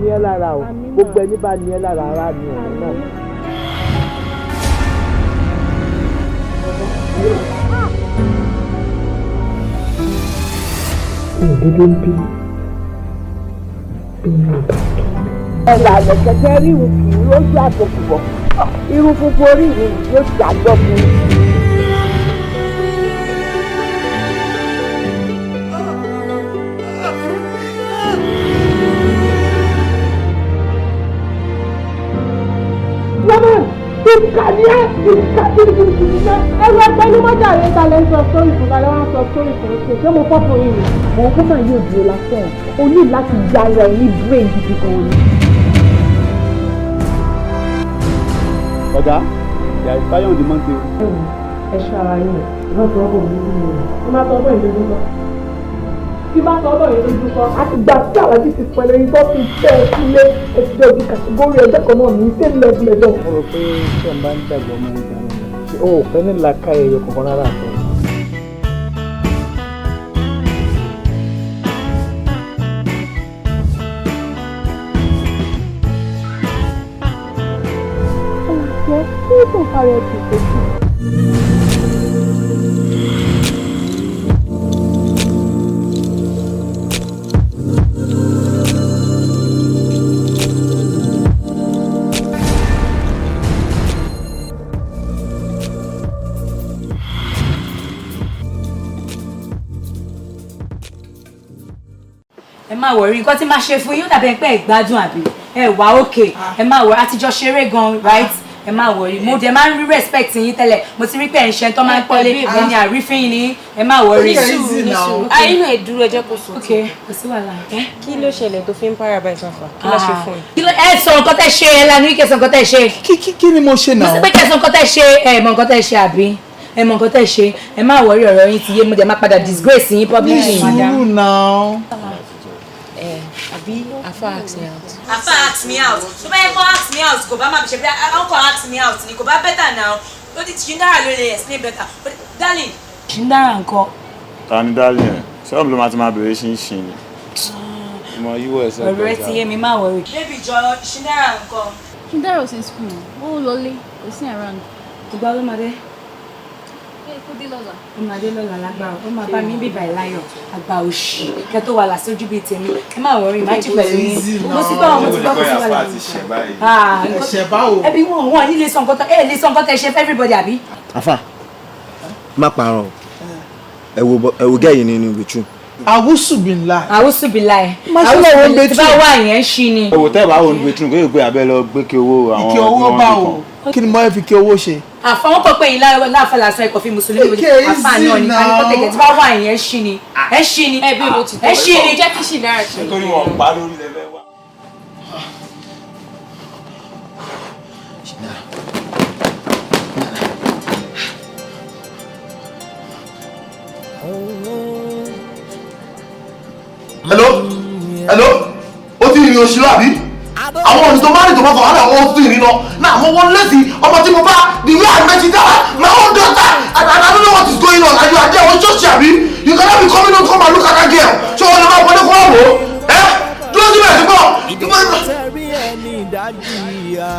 ní ẹ́ lára o. Gbogbo ẹni bá ní ẹ́ lára, ara ni òun náà. Òdodo ń bí bí mi ò bá tó. Ẹ̀là àlẹ̀kẹ̀kẹ́ ríru kì í lójú àtòkùbọ̀, irun funfun orí mi yóò ṣàjọ fún mi. Ìkà ni ẹ́, ìkà gidigidi ni ẹ́. Ẹrù ẹgbẹ́ ní mọ́jà rẹ̀ ta lẹ́ ń sọ sórí fún, ta lẹ́ wọ́n sọ sórí fún ṣe, ṣé mo fọ́ fún yín ni? Mò ń kó yóò dúró lásán. O ní láti ya ara ẹ ní brain gidi gan ni. Ọ̀gá, there is fire on the mountain. Ẹ wò, ẹ ṣọ́ ara yín o. Ìbá tọwọ́ bọ̀ mí nínú rẹ̀. Tí bá tọwọ́ bọ̀ yín lójú kọ́. Tí bá tọwọ́ bọ̀ yín lójú kọ́. A ti gbà tí Aláàjì ti pẹ̀lẹ́ yín tó fi tẹ́ ẹ sílé ẹtìjọ́ di category ẹgbẹ́ kan náà ní same level ẹjọ́. Mo rò pé tí ẹ̀ ń bá ń dàgbà ọmọ ìgbà náà, ṣé o ò fẹ́ ní làákàyè ẹyọ kankan rárá àtọ? Ọ̀làjẹ́, kí ló tó ń parí ẹ̀ tì sójú? Ẹ má worry, nǹkan tí máa ṣe fún yín ó dàbí pé ẹ gbádùn àbí ẹ wà òkè. Ẹ má worry, àtijọ́ ṣeré gan, right? Ẹ má worry, mo dẹ̀ máa ń rí respect yín tẹ́lẹ̀, mo ti rí pé ẹ̀ ń ṣe tó máa ń pọ́lé ẹni àrífín ni. Ẹ má worry. Ní sùúrù, inú ẹ dúró, ẹ jẹ́ kó sùn. Ok, kò sí wàhálà. Kí ló ṣẹlẹ̀ tó fi ń para báyìí sáfà? Kí ló ṣe fún ẹ? Kí ló ẹ sọ nǹkan tẹ́ ṣe? Ẹ lanu kẹ́ sọ nǹkan tẹ́ ṣe. Kí ni mo ṣe Mo náà? sì pé kẹ́ sọ nǹkan tẹ́ ṣe. Ẹ mọ nǹkan tẹ́ ṣe àbí? Ẹ mọ nǹkan tẹ́ ṣe. Ẹ má worry, ọ̀rọ̀ yín ti yé mo, dẹ̀ má padà disgrace yín Ní publicly. sùúrù náà. Ẹ àbí afa ask me out. Afa ask me out. Tó bá yẹ kó ask me out, kò bá má ṣe bí uncle ask me out ni, kò bá better now. Ó ti Shindara ló lè explain better. But darling. Shindara ńkọ́? Ta ni darling ẹ̀? Ṣọ́ọ̀bù ló máa ti máa bèrè ṣínṣìn ni. Mo yíwọ́ ẹsẹ̀. Ọ̀rọ̀ ẹ ti yé mi, má worry. Baby jọ, Shindara ńkọ́? Shindara ò sí school, ó lọlé, kò sí around. Ìgbà ló máa dé? Ẹ kó dé lọ́la. Ó máa dé lọ́la lágbára. Ó máa bá mi bíbà ìláyọ̀. Àgbà òṣì. Kẹ́ tó wà lásójú bíi tèmi. Ẹ má worry, má jí pẹ̀lú yín. Mo ti gbọ́, mo ti gbọ́, kò sí wàhálà. Ah, Ẹ̀ṣẹ̀ báwo? Ẹbí wọn wọn ní lè sọ nǹkan tẹ ẹ lè sọ nǹkan tẹ ṣe fún everybody àbí? Afa, má parọ́ o. Ẹ wo ẹ wo gẹ́yìn nínú bedroom. Àwùsùbìnlá. Àwùsùbìláì. Má ṣe lọ́wọ́ ń Tí bá bedroom. wà yẹn ṣí ni. Ẹ wò, tẹ́ ẹ bá wò ní bedroom, kó yóò gbé abẹ́ lọ gbé kí owó àwọn Ike owó tí wọ́n bá fi o. Kí ni mo fẹ́ fi ike owó ṣe? Àfọwọ́n kọ pé yín láàfà lásán, ẹ̀kọ́ fi mùsùlùmí Ike àfà náà ni easy kálíkọ́ now. tẹ̀kẹ̀ tí bá wà yẹn ṣí ni. Ẹ ṣí ni. Ẹ bí mo ti tó. Ẹ ṣí ni. Jẹ́ kí Shindara ṣe. Nítorí wọn pa lórí lẹ́fẹ̀ wá. Hello, hello, ó ti rìn oṣù láàbí àwọn ọ̀nì tó máa ń rìn tó máa fọ wàhálà, ó ti rìn lọ náà. Mo wọ́n lẹ́sìn ọmọ tí mo bá, the way I met it, my own daughter, and I don't know what is going on, and you are there on church àbí? You cannot be coming home, come and look at that girl. Ṣé wọn lè máa wọlé kó wá wò ó? Ẹ dúró síbẹ̀ ṣùgbọ́n. Tẹ̀rí ẹni ìdájìyà,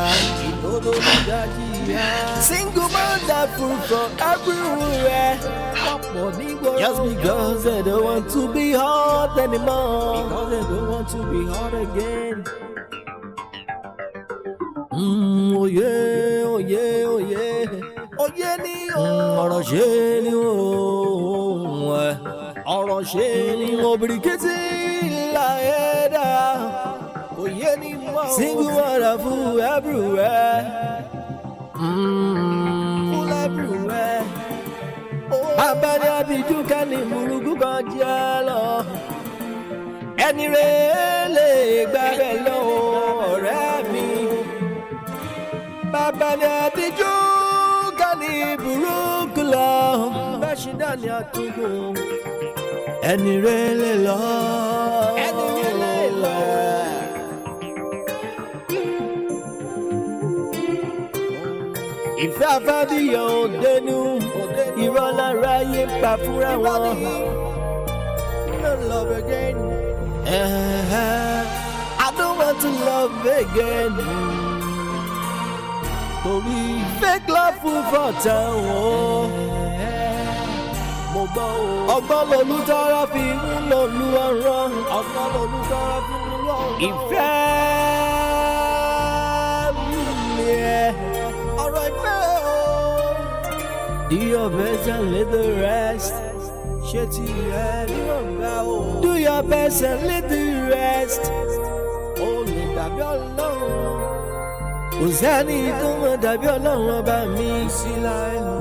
ìdodo ìdájìyà. Single mother full for everywhere. Just because they don't want to be hurt anymore. Because they don't want to be hurt again. Oye, oye, oye, oye ni o. Ọ̀rọ̀ ṣe ni o, ọ̀rọ̀ ṣe ni obìrìkìtì ńlá ẹ̀dá. Oye ni mọ́. Single mother full everywhere. Full everywhere. Bàbá ní abiju kẹ́ni burúkú kan jẹ́ lọ. Ẹni rẹ̀ lè gbàgbẹ́ lọ, ọ̀rẹ́ mi. Bàbá ní abiju kẹ́ni burúkú lọ. Bẹ́ẹ̀ ṣe dá ní àtúnkù. Ẹni rẹ̀ lè lọ. Ẹni rẹ̀ lè lọ. Ìfẹ́ àfẹ́bíyàn òdenu, irọ́ lára yé ń pa fúnra wọn. No love again. I don't want to love again. Torí fake love full for town o. Mo gbọ́ o. Ọgbọ́n lolútọ́rọ́ fi ń lòlú ọ̀rọ̀. Ọgbọ́n lolútọ́rọ́ fi ń lòlú ọ̀rọ̀. Ìfẹ́ mi ẹ̀. Ọ̀rọ̀ ìfẹ́ o. Do your best and leave the rest. Ṣé ti ẹ níwọ̀nba o? Do your best and leave the rest. O lè dàbí Ọlọ́run. Kò sẹ́ni tó mọ̀ dàbí Ọlọ́run ọba mi sí láì lọ.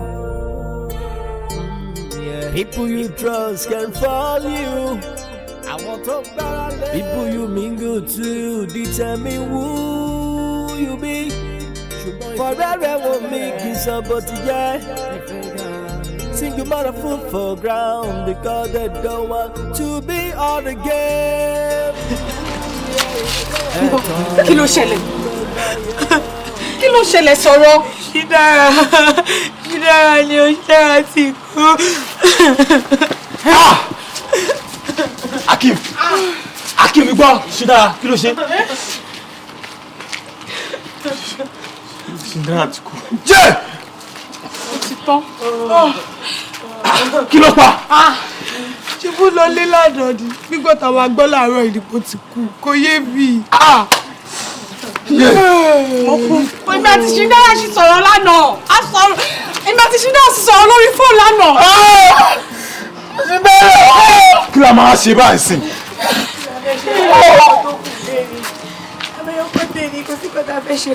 People you trust can fall you. Àwọn tó gbára lé. People you mingle to determine who you be. Fọ̀rẹ́ rẹ̀ wò mí kì í sọ bó ti jẹ́. Single mother foot for ground because they don't want to be on the game. Kí ló ṣẹlẹ̀? Kí ló ṣẹlẹ̀ sọ̀rọ̀? Ṣídára Ṣídára ni ó Ṣídára ti kú. Akim Akim gbọ́ Ṣídára kí ló ṣe? Ṣídára ti kú. Jẹ́! Ó ti tán. Kí ló pa? Ṣé bó lọ lé ládàá ni? Gbígbọ́ táwa gbọ́ láàárọ̀ ìdìbò ti kú. Kò yé mi. Mo kú. Èmi àti Ṣídára ṣì sọ̀rọ̀ lánàá. A sọ̀rọ̀. Èmi àti Ṣídára ṣì sọ̀rọ̀ lórí fóònù lánàá. Ṣídára! Kí la máa ṣe báyìí sìn?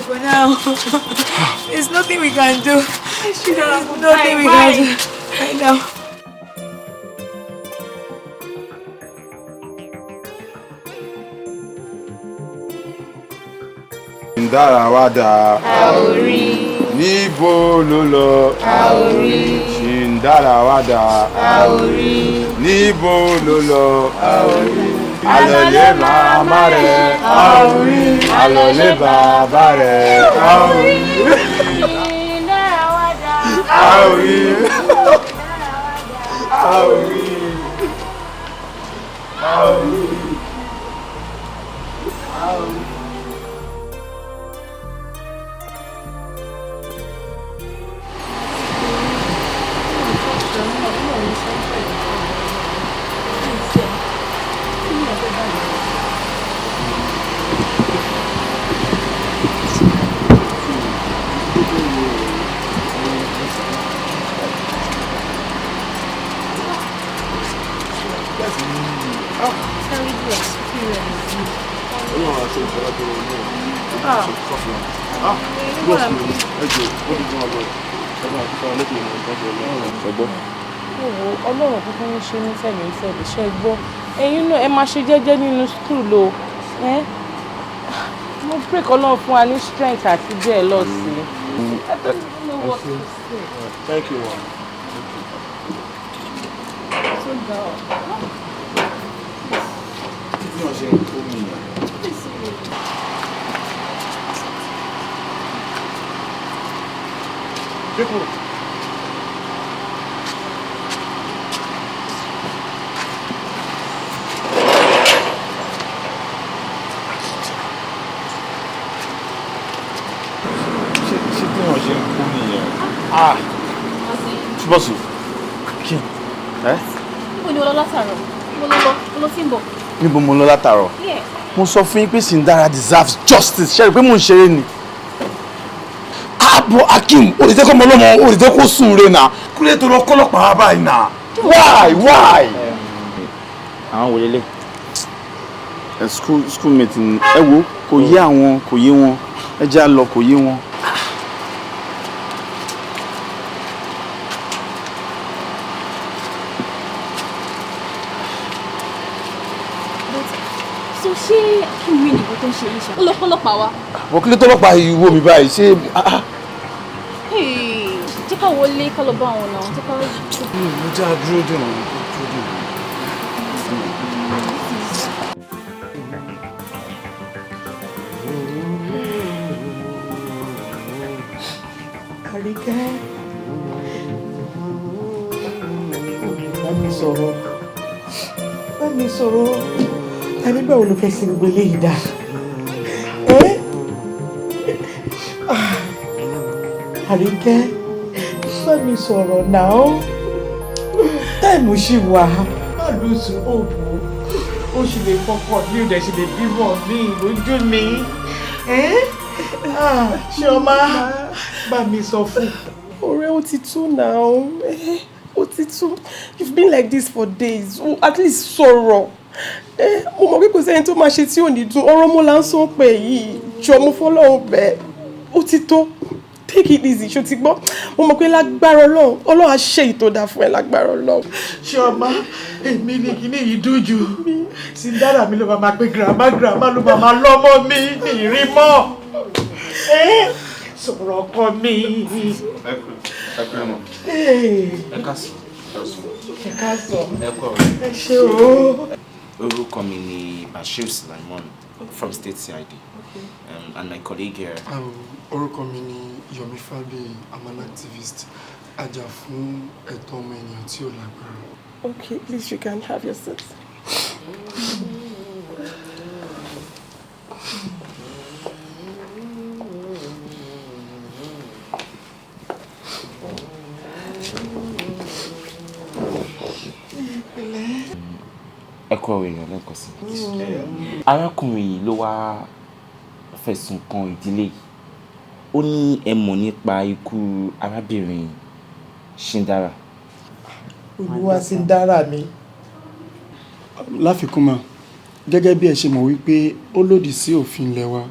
For now, there's nothing we can do. There's nothing we can do right now. Ṣìndára wá dà. A ò rí. Níbo ló lọ? A ò rí. Ṣìndára wá dà. A ò rí. Níbo ló lọ? A ò rí. Àlọ́lé màmá rẹ̀. A ò rí. Àlọ́lé bàbá rẹ̀. A ò rí. Ṣìndára wá dà. A ò rí. A ò rí. A ò rí. A ò rí. Ọlọ́run kúkú ń ṣe ní tẹ̀lé tẹ̀lé ṣe gbọ́ ẹ̀yin náà ẹ máa ṣe jẹ́jẹ́ nínú school o mo pray k'Ọlọ́run fún wa ní strength àti bẹ́ẹ̀ lọ sí i. Thank you. So dull. People. Ṣé tí wọ́n ṣe ń kú nìyẹn? Ah! Túbọ̀sù. Kí? Ẹ́? Níbo ni o lọ látàárọ̀? Mo lọ lọ, mo lọ sí ń bọ̀. Níbo mo lọ látàárọ̀? Mo sọ fún yín pé Ṣìndára deserves justice. Ṣé ẹ rí pé mò ń ṣeré ni? Ààbò Akim, o lè jẹ́ kó ọmọ ọlọ́mọ, o lè jẹ́ kó sùn re nà. Kúlẹ̀ tó lọ kọ́lọ́pàá wá báyìí nà. Why? Why? Àwọn wo lélẹ̀? School mate ni ẹ wo kò yé àwọn kò yé wọn ẹ jẹ́ á lọ kò yé wọn. So ṣé kí n rí nìkan tó ń ṣe yìí ṣá? Ó lọ kọ́lọ́pàá wá. Wọ́n kílé tọ́lọ́pàá yìí wò mí báyìí ṣé. Jẹ́ ká wọlé ká lọ bá wọn náà. Jẹ́ ká. Mo jẹ́ àdúró dè wọ́n dúró dè wọ́n. Àríkẹ́. Bá mi sọ̀rọ̀. Bá mi sọ̀rọ̀. Àní báwo ló fẹ́ ṣe gbogbo eléyìí dá? Àríkẹ́, bá mi sọ̀rọ̀ náà. Time ṣì wà. Má lose hope. Ó sì lè fọkọ mi, ò dẹ̀ sì lè bímọ mi lójú mi. Ṣé ọmọ bá mi sọ fún? Ọ̀rẹ́, ó ti tó now. Ó ti tó. You've been like this for days. Oh, at least sọ̀rọ̀. Mo mọ̀ pé kò sẹ́ni tó máa ṣe tí ò ní dùn. Ọ̀rọ̀ mo là ń sọ pé yìí. Jọ, mo fọlọ́run bẹ́ẹ̀. Ó ti tó. Take it easy, ṣó ti gbọ́? Mo mọ̀ pé lágbára Ọlọ́run, Ọlọ́run á ṣe èyí tó dáa fún ẹ lágbára Ọlọ́run. Ṣé ọmọ èmi ní kíní yìí dùn jù? Sindara mi ló máa pé grandma, grandma ló máa lọ́mọ mi ní ìrí mọ́. Sọ̀rọ̀ ọkọ mi. Ẹ kú ẹmọ. Ẹ káàsán. Ẹ káàsán. Ẹ kú ọ̀rọ̀. Ẹ ṣé o. Orúkọ mi ni Bashir Sulaimon from State CID. And my colleague here. Orúkọ mi ni Yomi Fabiyi. I'm an activist. Ajà fún ẹ̀tọ́ ọmọ ènìyàn tí ò lágbára. Okay, please, you can have your seat. Ẹ kú ọ̀rọ̀ èèyàn lẹ́ẹ̀kan sí. Arákùnrin yìí ló wá fẹ̀sùn kan ìdílé yìí. Ó ní ẹ mọ̀ nípa ikú arábìnrin Shindara. Olúwa Sindara mi. Láfikún mà, gẹ́gẹ́ bí ẹ ṣe mọ̀ wípé ó lòdì sí òfin ilẹ̀ wa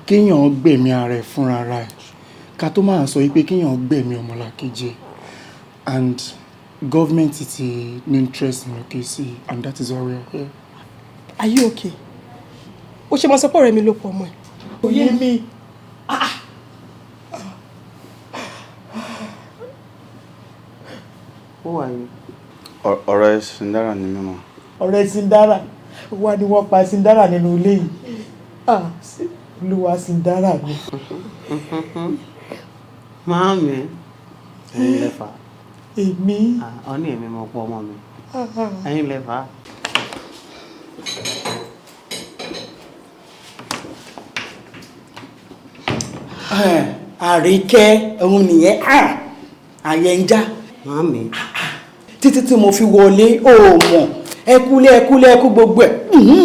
kéèyàn gbẹ̀mí ara ẹ̀ fúnra ara ẹ̀, ká tó máa sọ wípé kéèyàn gbẹ̀mí ọmọlàkejì ẹ̀, and government ti ní interest nínú case, and that is why we are here. Are you okay? Ó ṣe máa sọ pé ọ̀rẹ́ mi ló pọ̀ ọmọ ẹ̀. Òye mi. Who are you? Ọ̀rẹ́ Sindara ni mímọ́. Ọ̀rẹ́ Sindara wá ní wọ́n pa Sindara nínú ilé yìí. Ah, Olúwa Sindara mi. Máàmí, ẹ̀yin lẹ fà. Èmi. Ọ ní èmi mo pọ̀ ọmọ mi. Ẹ̀yin lẹ fà. Àríkẹ́, òun nìyẹn, àyẹ̀ ń já. Máàmí. Títí tí mo fi wọlé, ó mọ̀, ẹkúlé ẹkúlé ẹkú gbogbo ẹ̀,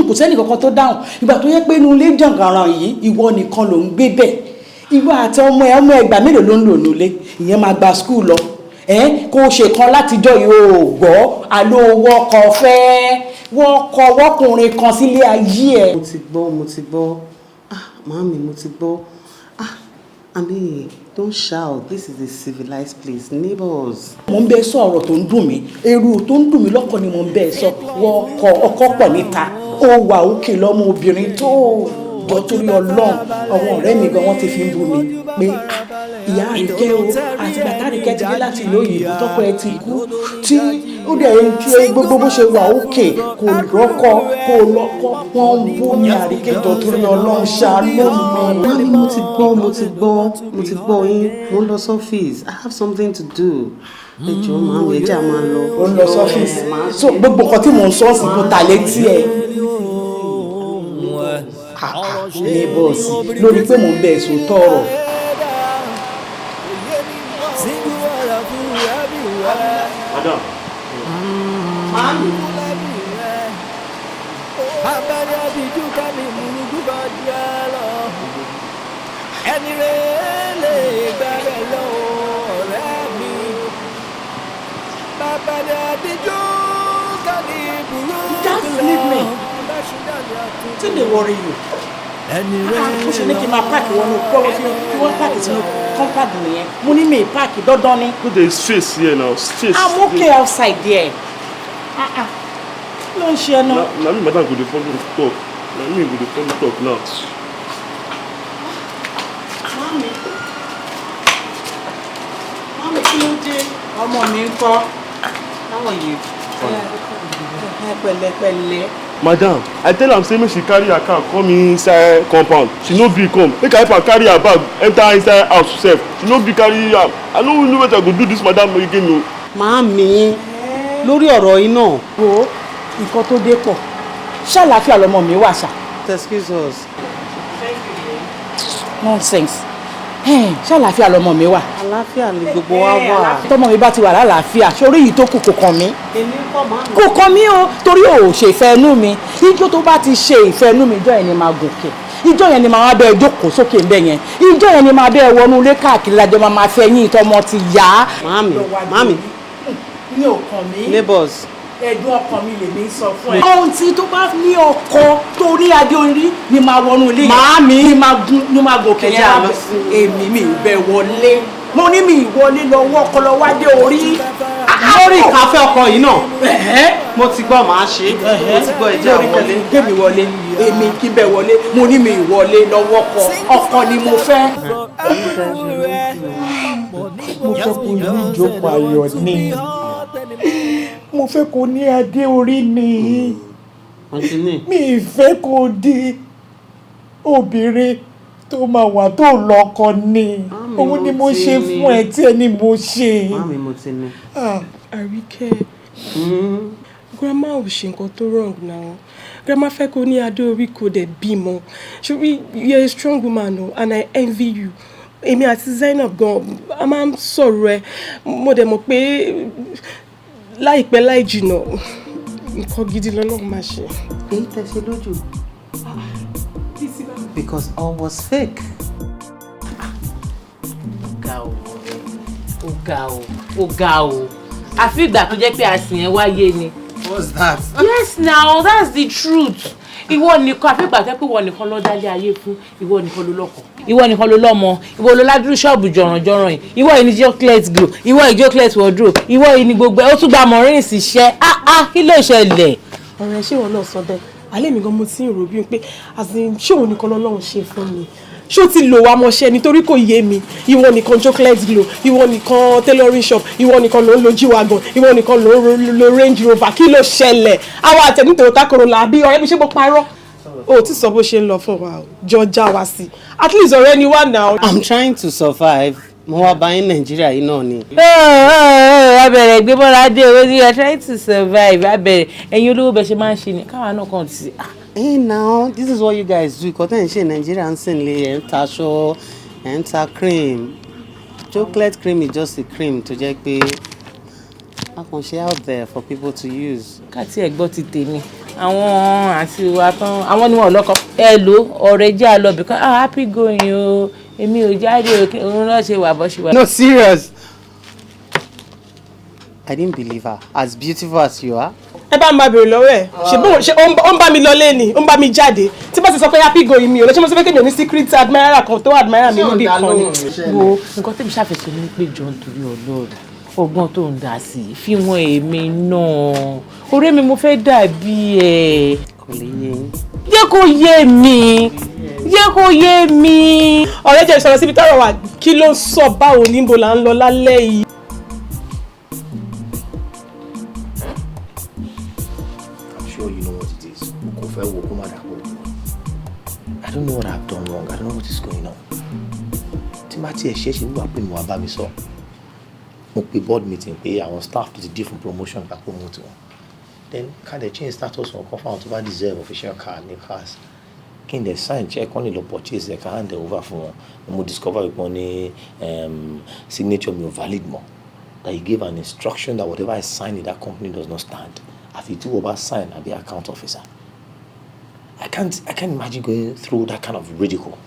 kò sẹ́ni kankan tó dáhùn. Ìgbà tó yẹ pé inú ilé jàǹgàràn yìí, ìwọ nìkan ló ń gbé bẹ̀. Ìwọ àti ọmọ ẹ, ọmọ ẹgbàá mélòó ló ń lò nílé? Ìyẹn máa gba school lọ. Kó o ṣe kan látijọ́ yìí o gbọ́, àlọ́ owó ọkọ̀ fẹ́ wọ́kọ̀ wọ́kùnrin kan sílé ayé ẹ̀. Mo ti gbọ́, mo ti gbọ́. Ah, màámi, mo ti gbọ́. Ah, I mean, don't shout. This is a civilized place. Neighbors. Mo ń bẹ sọ ọ̀rọ̀ tó ń dùn mí, èrò tó ń dùn mí lọ́kàn ni mo ń bẹ sọ. Wọ́kọ̀ ọkọ̀ pọ̀ níta, ó wà òkè lọ́mọ obìnrin tó jọ torí Ọlọ́run. Àwọn ọ̀rẹ́ mi gan wọ́n ti fi ń bú mi pé ìyá Àríkẹ́ o, àti bàtà Àríkẹ́ ti dé láti ìlú òyìnbó, tọ́kọ ẹ ti kú, tí ó dẹ̀ ń ṣe gbogbo bó ṣe wà òkè, kò rọ́kọ kò lọ́kọ, wọ́n ń bú mi. Àríkẹ́, jọ torí Ọlọ́run, ṣàánú mi. Mami, mo ti gbọ́, mo ti gbọ́, mo ti gbọ́ yín. Mo ń lọ sọ́fíìsì. I have something to do. Ẹ jọ̀ọ́ màámi, ẹ jẹ́ à máa lọ. Ó ń lọ sọ́fíìsì. So gbogbo nǹkan tí mò ń sọ sí kò ta létí ẹ. Ní bọ́ọ̀sì lórí pé mò ń bẹ èso tọrọ. Madam. Màámi. Abẹ́rẹ́ abidjú kẹ́mi múlùú bá jẹ́ lọ. Ẹni rẹ̀ lè gbẹ́rẹ́ lọ ọ̀rẹ́ mi. Abẹ́rẹ́ abidjú kẹ́mi burúkú lọ. Just leave me. Wetin dey worry you? Ẹni rẹ̀ Ó ṣe ní kí n máa park wọnú kọ́wọ́ tí wọ́n park sínú compound nìyẹn. Mo ní mi park dandan ni. No, there is space here now. Space. I'm okay outside there. Ah ah. Kí ló ń ṣe ẹ náà? Na me madam go dey follow talk. Na me go dey follow talk now. Mami. Mami, kí ló dé? Ọmọ mi ń kọ́. How are you? Pẹ̀lẹ́ pẹ̀lẹ́. Madam, I tell am say make she carry her car come inside compound. She no gree come. Make I help her carry her bag enter inside house sef. She no gree carry am. I no know wetin I go do this madam again o. Màámi, lórí ọ̀rọ̀ yìí náà. Wo, nǹkan tó dé pọ̀. Ṣàlàáfíà lọmọ mi wà ṣá. Excuse us. Nonsense. Ṣàlàáfíà lọmọ mi wà? Àlàáfíà ni gbogbo wa wà. Tọmọ mi bá ti wà lálàáfíà, sórí èyí tó kù kò kàn mí. Èmi kọ́, màámi. Kò kàn mí o, torí o ò ṣe ìfẹ́ inú mi. Ijó tó bá ti ṣe ìfẹ́ inú mi, ìjọ yẹn ni máa gòkè, ìjọ yẹn ni máa bẹ jókòó sókè ńbẹ yẹn, ìjọ yẹn ni máa bẹ wọnú ilé káàkiri, lájọ máa fẹ́ yín ìtọ́mọ ti yá. Màámi, màámi. Mi ò kàn mí. Neighbors. Ẹ̀dùn ọkàn mi lèmi ń sọ fún ẹ. Ohun tí tó bá ní ọkọ tó rí adé orí ni máa wọnú ilé yẹn. Màámi. Ni máa gun, ni máa gòkè. Ẹ jẹ́ yẹn. á lọ sí. Èmi mi ò bẹ wọlé. Mo ní mi ìwọlé lọ́wọ́ ọkọ lọ wá dé orí. Lórí ìkáfẹ́ ọkọ yìí náà, mo ti gbọ́, màá ṣe é. Mo ti gbọ́, ẹ jẹ́ á wọlé. Kémi wọlé, èmi kí bẹ wọlé. Mo ní mi ìwọlé lọ́wọ́ ọkọ, ọkọ ni mo fẹ́. Mo fẹ́ kó ní ìjókòó ayọ̀ ni, mo fẹ́ kó ní adé orí ni. Aunty ní. Mi ì fẹ́ kó di obìnrin tó máa wà tó lọ́kọ ni. Òun ni mo ṣe fún ẹ tí ẹ ní mo ṣe. Màámi, mo ti ní. Àríkẹ́, grandma ò ṣe nǹkan tó wrong now. Grandma fẹ́ kó ní adé orí, kó dẹ̀ bímọ. Ṣebí you're a strong woman o, and I envy you. Èmi àti Zainab gan a máa ń sọ̀rọ̀ ẹ. Mo dẹ̀ mọ̀ pé láìpẹ́ láì jìnà, nǹkan gidi lọ́lọ́run máa ṣe. Èyí tẹ́ ṣe lójú because all was fake. Ó ga o, ó ga o, ó ga o, àfi ìgbà tó jẹ́ pé àsìn ẹ̀ wáyé ni. What's that? Yes now, that's the truth. Ìwọ nìkan, àfi ìgbà tó jẹ́ pé ìwọ nìkan ló dálé ayé fún. Ìwọ nìkan ló lọ́kọ, ìwọ nìkan ló lọ́mọ, ìwọ ló ládùúrú ṣọ́ọ̀bù jọ̀rànjọ̀ràn yìí, ìwọ yìí ní chocolate glow, ìwọ yìí chocolate wardrobe, ìwọ yìí ní gbogbo ẹ̀. Ó tún gba Maureen síṣẹ́. Ah ah, kí ló ṣẹlẹ̀? Ọ̀rẹ́, ṣé ìwọ náà sọ bẹ́ẹ̀? Alẹ́ mi gan mo ti ń rò bí pé, as in, ṣé òun nìkan lọ́lọ́run ṣe fún mi? Ṣé ó ti lò wá mọṣẹ́? Nítorí kò yé mi. Ìwọ nìkan chocolate glow, ìwọ nìkan tailoring shop, ìwọ nìkan ló ń lo G-Wagon, ìwọ nìkan ló ń lo Range Rover. Kí ló ṣẹlẹ̀? Àwọn àtẹ̀ní Toyota Corolla àbí? Ọ̀rẹ́ mi, ṣé mo parọ́? O ò tí sọ bó ṣe ń lọ fún wa o. Jọ já wa sí, at least ọ̀rẹ́ ni wà náà. I'm trying to survive. Mo wá bá yín Nàìjíríà yìí náà ni. Abẹ̀rẹ̀ gbé bọ́lá dé owó tí you are trying to survive. Abẹ̀rẹ̀ ẹ̀yin olówó, bẹ̀ ṣe máa ń ṣe ni káwa náà kàn ti. Hey now, this is what you guys do. Ìkọ́ tẹ̀ ń ṣe Nàìjíríà ń sìn lé ẹ̀ ń ta aṣọ, ẹ̀ ń ta cream. Chocolate cream is just a cream tó jẹ́ pé a kàn ṣe out there for people to use. Ká tí ẹ gbọ́ ti tèmi, àwọn àǹtí wa tán, àwọn ni wọn lọ́kọ ẹ lò ọ̀rẹ́ jẹ́ àlọ́ bìkan. Ah, happy going o, èmi ò jáde o, òun náà ṣe wà bọ́ ṣe wà. No, serious. I didn't believe her. As beautiful as you are. Ẹ bá ń bá bèrè lọ́wọ́ ẹ̀. Ṣe bó ṣe ó ń bá mi lọlé ni, ó ń bá mi jáde. Tí bá ti sọ pé happy going, mi ò lọ. Ṣé mo sọ pé kémi ò ní secret admirer kan tó admirer mi níbì kan ni? Wo nǹkan tẹ́mi ṣàfẹ́sọ ní pé, jọ nítorí Ọlọ́run, ọgbọ́n tó ń dà sí i fi wọn èmi náà. Ọ̀rẹ́ mi, mo fẹ́ dàbí ẹ̀. Kò lè yé yín. Jẹ́ kó yé mi, jẹ́ kó yé mi. Ọ̀rẹ́, jẹ́ ìsọ̀rọ̀ síbi tọ́rọ̀ wà. Kí ló ń sọ? Báwo níbo là ń lọ lálẹ́ yìí? I'm sure you know what it is. Kò fẹ́ wo kó má dàpọ̀. I don't know what I've done wrong. I don't know what is going on. Tí má tiẹ̀ ṣe é ṣe wíwà pé mi wà bá mi sọ. Mo pe board meeting pé àwọn staff tó ti due fún promotion, ká promote wọn. Then ká dẹ̀ change status wọn kan fáwọn tó bá deserve official car ní cars. Kí n dẹ̀ sign check, wọ́n lè lọ purchase ẹ̀, ká hand it over fún wọn. Mo discover wípé wọ́n ní signature mi ò valid mọ́. That he gave an instruction that whatever I sign in that company does not stand. Àfi tí wọ́n bá sign àbí account officer. I can't imagine going through that kind of ridicule.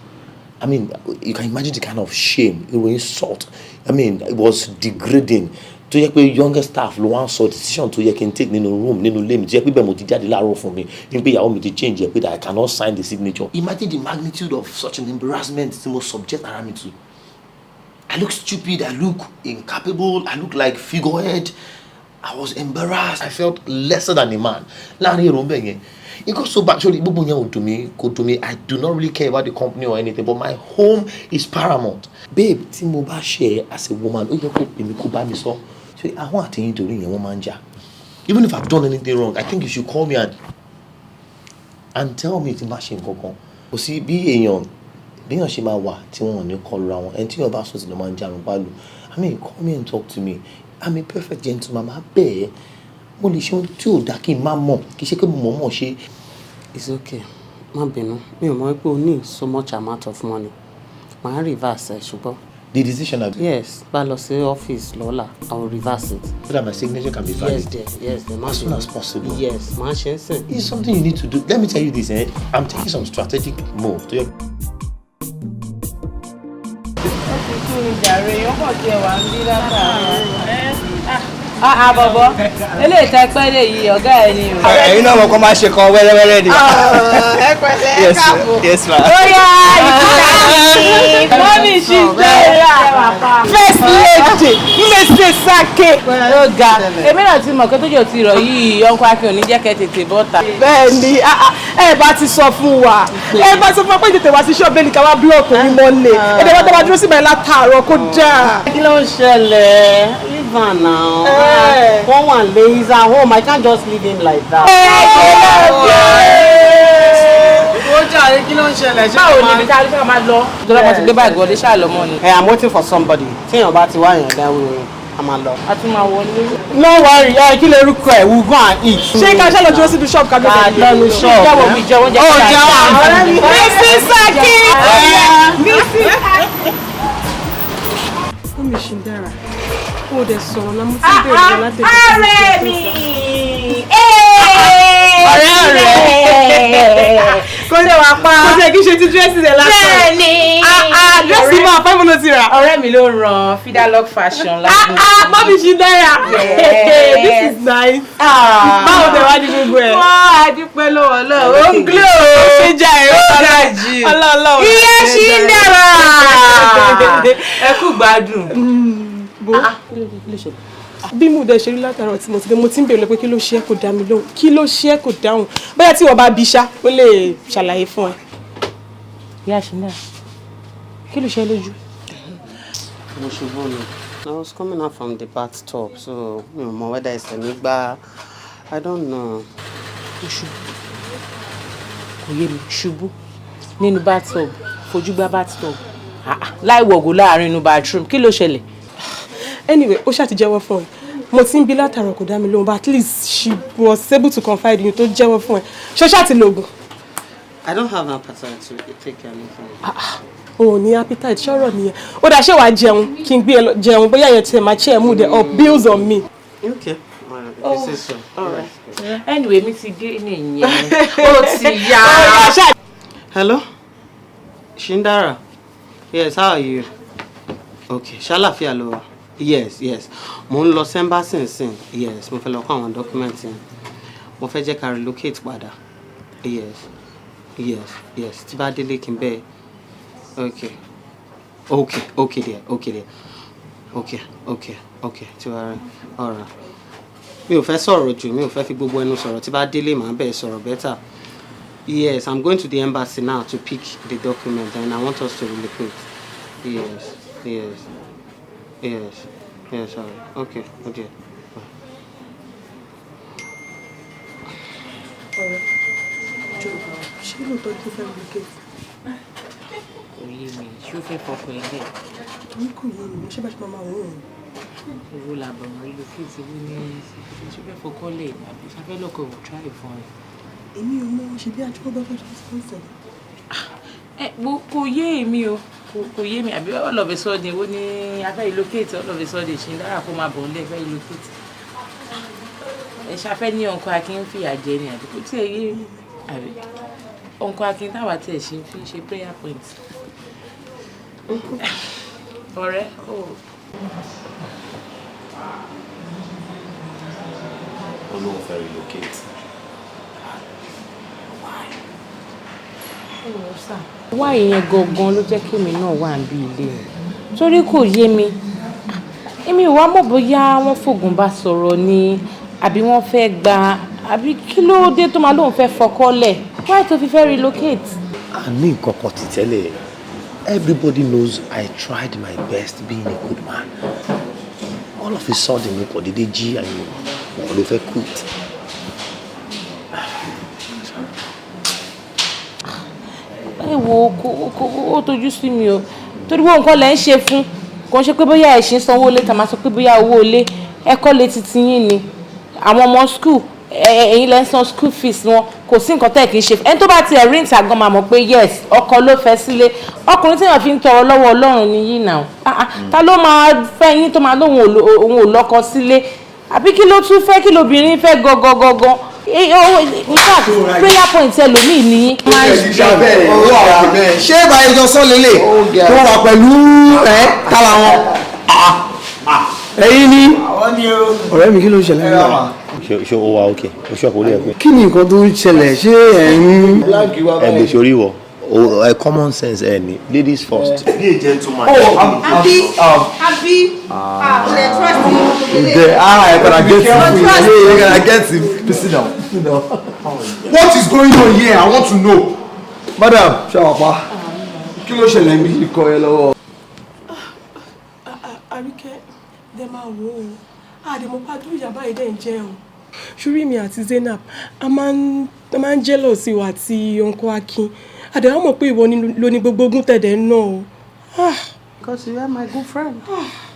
I mean, you can imagine the kind of shame, it was insult. I mean, it was degrading. Tó yẹ pé younger staff ló wá ń sọ decision tó yẹ kí n take nínú room, nínú ilé mi, tó yẹ pé bẹ́ẹ̀ mo ti jáde láàárọ̀ fún mi ní pé ìyàwó mi ti change ẹ̀ pé that I cannot sign the signature. Imagine the magnitude of such an embarrassment tí mo subject ara mi to. I look stupid, I look incapable, I look like figurehead. I was embarrassed. I felt lesser than a man. Láàrin èrò ń bẹ̀ yẹn. It got so bad. Sorry, gbogbo yẹn ò dùn mí, kò dùn mí. I do not really care about the company or anything, but my home is paramount. Babe, tí mo bá ṣe ẹ as a woman, ó yẹ kó pè mí, kó bá mi sọ. So àwọn àtẹ̀yìn torí yẹn wọ́n máa ń jà. Even if I've done anything wrong, I think you should call me and tell me tí n bá ṣe nǹkan kan. Kò sí bí èèyàn béèyàn ṣe máa wà tí wọn ò ní kọlu ra wọn. Ẹni tí yóò bá sùn sí ló máa ń jarun pálù. I mean, call me and talk to me. I'm a perfect gentleman. Máa bẹ̀ ẹ́. Mo lè ṣe ohun tí ò dáa kí n má mọ̀, kì í ṣe pé mo mọ̀ mọ̀ ṣe. It's okay. Má bínú. Mi ò mọ̀ pé o ní so much amount of money. Màá reverse ẹ̀ ṣùgbọ́n. The decision of. Yes, bá lọ sí ọ́fíìsì lọ́la, I will reverse it. So that my signature can be valid. Yes, dear. Yes, dear. As soon as possible. Yes, màá ṣe é sìn. It's something you need to do. Let me tell you this, eh? I'm taking some strategic move. To your. Ó ti sú mi jàre, ó kàn tiẹ̀ wá ń bí látàárọ̀. Ah, bọ̀bọ̀, eléyìí tẹ́ pẹ́ lè yí ọ̀gá ẹ̀ ni o. Ẹ̀yin náà mọ̀ kó máa ṣe kan wẹ́rẹ́wẹ́rẹ́ ni. Ẹ pẹ̀lẹ́, ẹ Yes, káàbọ̀. yes ma. Ó yá, ìkúta mi. Mọ́mí ṣì dára. First lady, Mrs. Sake. Ó ga, èmi náà ti mọ̀ pé tójò ti rọ̀ yìí, ọkọ̀ Akin ò ní jẹ́ kẹ́ tètè bọ́ta. Bẹ́ẹ̀ ni, ẹ bá ti sọ fún wa, ẹ bá sọ fún wa pé tètè wá sí ṣọ́ọ̀bù ẹnì kan wá búlọ̀kù ní mọ́lẹ̀, ẹ dẹ̀ wá dábàá dúró síbẹ̀ látàárọ̀ kó dáa. Kí ló ń ṣẹlẹ̀? Leave her now. Wọ́n wà lé, he's at home. I can't just leave him like that. Ó jàre, kí ló ń ṣẹlẹ̀? Ṣé Báwo ni ibi tá a rí ká máa lọ? Ìjọba kan ti gbé báàgì wọlé ṣáà lọ́mọ ni. Hey, I'm waiting for somebody. Téèyàn bá ti wá èèyàn dáwọ́ a máa lọ. A tún máa wọlé. No worry, ẹ kí lorúkọ ẹ̀, we go and eat. Ṣé ká ṣe lọ dúró síbi ṣọ́ọ̀bù ká Ká lọ́nu ṣọ́ọ̀bù. Ìjọba mi jẹ oúnjẹ. Ó jẹun ọ̀rẹ́ mi. Mrs. Sake. Mrs. Sake. Mọ́mí ṣì ń dára. Ó dẹ̀ sọ̀rọ̀ náà, mo ti ń bèrè lọ látẹ̀kọ́. Ọ̀rẹ́ mi! Ọ̀rẹ́ ọ̀rẹ́. Kó lè wá pa. Kò tiẹ̀ kí ṣe ti dírẹ́sì rẹ̀ lásán. Bẹ́ẹ̀ni. Dírẹ́sì máa fẹ́ mo ti rà. Ọ̀rẹ́ mi ló ràn Fidalog Fashion lágbo. Mọ́mí ṣì ń dára. Yes. This is nice. Báwo tẹ̀ wá ní gbogbo ẹ̀? Wọ́n á dúpẹ́ lọ́wọ́ lọ́wọ́. Ó ń glow. Ó ṣe jà ẹ̀ Ó ga jù. Ọlọ́ọ̀lọ́. Iye ṣì ń dára. Ẹ kú gbádùn. Bó bí mo dẹ̀ ṣe rí látàárọ̀ tí mo ti dé, mo ti ń bèèrè pé kí ló ṣe é kò dá mi lóhùn, kí ló ṣe é kò dáhùn, bóyá tí wọ́n bá bí ṣá ó lè ṣàlàyé fún ẹ. Ìyá Ṣìnà, kí ló ṣe lójú? Mo ṣubú ni. I was coming out from the bathtub, so mi ò mọ whether ẹsẹ̀ mi gbá. I don't know. Ó ṣubú. Kò yé mi, ṣubú nínú bathtub, fojú gbá bathtub. Láì wọ̀gùn láàrin inú bathroom, kí ló ṣẹlẹ̀? Anyway, ó ṣáà ti jẹ́wọ́ fún ẹ. Mo ti ń bí látàárọ̀ kò dá mi lóhùn, but at least she was able to confide in you tó jẹ́wọ́ fún ẹ. Ṣé ó ṣáà ti lògùn? I don't have appetite to take anything. O ò ní appetite, ṣọ́rọ̀ nìyẹn. Ó dà, ṣé wàá jẹun? Kí n gbé ẹ lọ jẹun, bóyá yẹn tiẹ̀ máa cheer mood ẹ up, bills on me. Okay. Well, if you say so. All right. Anyway, mi ti dé nìyẹn. Ó ti yá. Hello? Shindara? Yes, how are you? Okay, ṣàlàfíà ló wà. Yes. Mo ń lọ sẹ́ńbàsì nsìn. Yes, mo fẹ́ lọ kó àwọn document yẹn. Mo fẹ́ jẹ́ ká relocate padà. Yes. Tí bá délé kí n bẹ́ẹ̀. Okay. Okay dear, okay dear. Okay. Tí wàá rẹ̀. All right. Mi ò fẹ́ sọ̀rọ̀ jù, mi ò fẹ́ fi gbogbo ẹnu sọ̀rọ̀. Tí bá délé màá bẹ́ẹ̀ sọ̀rọ̀ better. Yes, I'm going to the embassy now to pick the document and I want us to relocate. Yes, sorry. Okay. Ọ̀rẹ́, jọ̀ọ́, ṣé lóòótọ́ ló fẹ́ relocate? Kò yé mi, ṣé ó fẹ́ fọkàn ẹ lẹ̀? Torí kò yé mi, ṣé bá ṣe máa máa wò ó? Owó làbọ̀ relocate owó ní ṣé ó fẹ́ fọkàn lẹ̀ àbí ṣáfẹ́ lọ́kọ̀ ò try fún ẹ. Èmi ò mọ ṣe bí àjọpọ̀ bá fẹ́ ṣe sponsor. Ẹ wo, kò yé èmi o, kò yé mi, àbí all of a sudden ó ní a fẹ́ relocate, all of a sudden ṣe ń dára kó máa bọ̀ nílé fẹ́ relocate. Ẹ ṣafẹ́ ní ọkọ Akin ń fìyà jẹ ni àbí kò tiẹ̀ yé mi, àbí ọkọ Akin táwa tiẹ̀ ṣe fi ń ṣe prayer point. Ọ̀rẹ́ o. Ó lóun fẹ́ relocate. Why? Wá ìyẹn gangan ló jẹ́ kí èmi náà wà níbi ilé mi, torí kò yé mi. Èmi ò wá mọ̀ bóyá wọ́n fògùn bá sọ̀rọ̀ ni àbí wọ́n fẹ́ gba, àbí kí ló dé tó máa lóun fẹ́ fọkọ́lẹ̀, wáyé tó fi fẹ́ relocate. A ní nǹkan kan ti tẹ́lẹ̀. Everybody knows I tried my best being a good man. All of a sudden, mo kàn déédéé jí àyè wọn ló fẹ́ quit. Ẹ wo, kò ó tójú sí mi o, torí wọ́n nǹkan lẹ́ ń ṣe fún kò ń ṣe pé bóyá ẹ̀ ṣe ń sanwó ilé, tá máa sọ pé bóyá owó ilé ẹ̀kọ́ lè ti ti yín ni, àwọn ọmọ school, ẹ̀yin lẹ́ ń san school fees wọn. Kò sí nǹkan tẹ́ ẹ̀ kì í ṣe. Ẹni tó bá tiẹ̀ rí ìta gan máa mọ̀ pé yes, ọkọ ló fẹ́ sílé. Ọkùnrin tí èèyàn fi ń tọrọ lọ́wọ́ Ọlọ́run ni yín náà. Ah, ah, ta ló máa fẹ́ yín tó máa lóun òun ò lọ́kọ sílé? Àbí kí ló tún fẹ́, kí lobìnrin fẹ́ gangan gangan? In fact, prayer point ẹlòmíì ní. Ṣé ìbáyé jọ sọ lélẹ̀ tó wà pẹ̀lú ẹ tálà wọn? Ẹ̀yin ni ọ̀rẹ́ mi, kí ló ń ṣẹlẹ̀ nígbà? Ṣé o wà okay? O ṣe ọkọ orí ẹ pé. Kí ni nǹkan tó ń ṣẹlẹ̀? Ṣé ẹ̀ ń. Ẹ gbèsè orí wọ o ẹ, common sense ẹ ní, ladies first. Be a gentleman. Oh, Àbí àbí ah, o lè trust me. Ǹjẹ́ ah, I gotta get him. Yeah, I gotta get him. Sit down. Sit down. What is going on here? I want to know. Madam, ṣàwàpá. Kí ló ṣẹlẹ̀ ń bí ikọ̀ ẹ lọ́wọ́? Àríkẹ́, dẹ máa wò ó, àdèmọ́pá dúró ìyá báyìí dẹ̀ ń jẹ́ o. Ṣúrí mi àti Zainab, a máa ń jealous ìwà àti uncle Akin. Àdèmọ́ mọ̀ pé ìwọ ló ní gbogbo ogún tẹ̀dẹ̀ ń ná o. Ah. Because you are my good friend.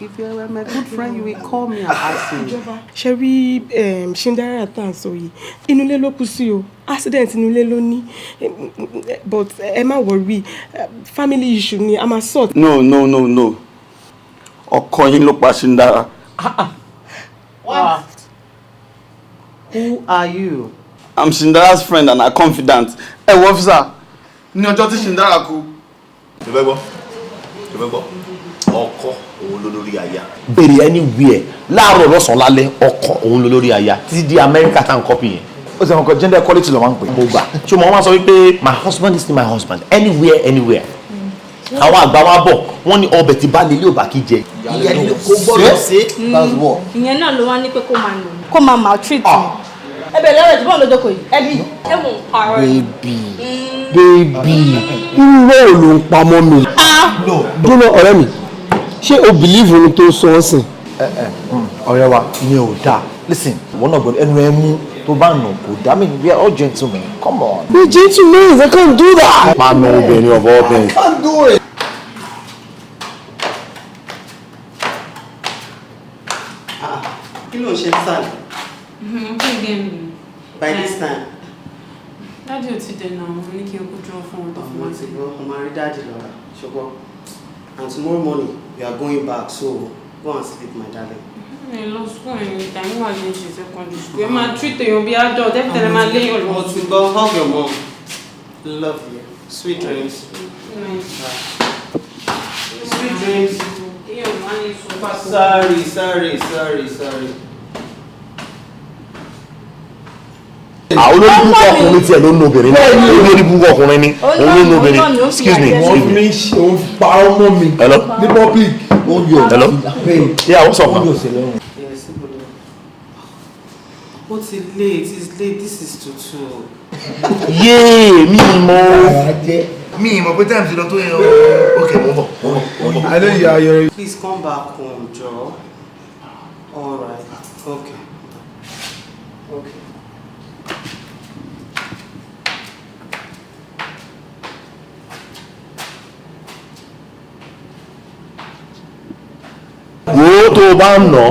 If you are my good friend, you will call me and ask me. Ṣe rí Shindara tá à ń sọ yìí, inú ilé ló kú sí o. Accident inú ilé ló ní, but ẹ má worry, family issue ni, a máa sort. No, no, no, no, ọkọ yín ló pa Ṣíndárà. What? Who are you? I'm Shindara's friend and her confidant. Ẹ wo, officer, ní ọjọ́ tí Ṣíndárà kú. Ṣe fẹ́ gbọ́? Ṣe fẹ́ gbọ́? Ọkọ òun ló lórí aya. Bèrè anywhere, láàárọ̀, lọ́sàn-án, lálẹ́, ọkọ òun ló lórí aya títí di Amẹ́ríkà tá à ń copy yẹn. Ó ti àwọn kan, gender equality ló máa ń pè. Mo gbà. Ṣé mo máa sọ wípé my husband is still my husband anywhere, anywhere. Àwọn àgbà wa bọ̀, wọ́n ní ọbẹ̀ tí bá lélẹ̀ ò bá kí jẹ. Ìyá ni kò gbọ́dọ̀ ṣe. That's what. Ìyẹn náà ló wá ní pé kó máa nù mí, kó máa maltreat mi. Ẹ bẹ̀rẹ̀ lọ́rọ̀ ìdúbọ̀ lójókòó yìí, ẹbí ẹ mò ń parọ́. Baby, baby, irú rẹ̀ ló ń pamọ́ mi. Dúró, ọ̀rẹ́ mi, ṣé o believe ohun tó sọ ọ́ sìn? Ọ̀rẹ́ wa, ìyẹn ò dáa. Listen, wọ́n náà gbọ́dọ̀ ẹnu ẹ mú tó bá nù kò dá mi. We are all gentlemen, come on. We gentlemen, I can't do that. Máa nu obìnrin of all things. I can't do it. Kí ló ń ṣe sálẹ̀ Play game. by this time? Daddy ò ti dènà, mo ní kí n kú dúró fún wọn tó fún Mo wọn. ti gbọ́, mo máa rí daddy lọ́la, ṣùgbọ́n and tomorrow morning we are going back, so go and sleep, my darling. Mi lọ school ẹ̀yìn time wà ní ṣe secondary school. Ẹ máa treat èèyàn bí adult, ẹ fi tẹ̀lé máa léèyàn lọ. Mo ti gbọ́, hug your mom. Love you. Sweet dreams. Sweet dreams. Èèyàn máa ń sùn papọ̀. Sorry, sorry, sorry, sorry. Àwọn olórí burúkú ọkùnrin tiẹ̀ ló ń nu obìnrin náà. Olórí burúkú ọkùnrin ni òun ló ń nu obìnrin. Excuse me, excuse me. Òun parọ́ mọ́ mi. Hello. Ní public. Ó yọ. Hello. Yeah, what's up now? Yes, ibo ló? Ó ti late, it's late, this is tutu. Yéè, mi mọ̀. Mi mọ̀ pé time ti lọ tó yẹn o. Ok, mo ń bọ̀, mo ń bọ̀, mo ń bọ̀. I know you are your. Please come back home, Joe. All right. Okay. Okay. Wo, tó o bá ń nà,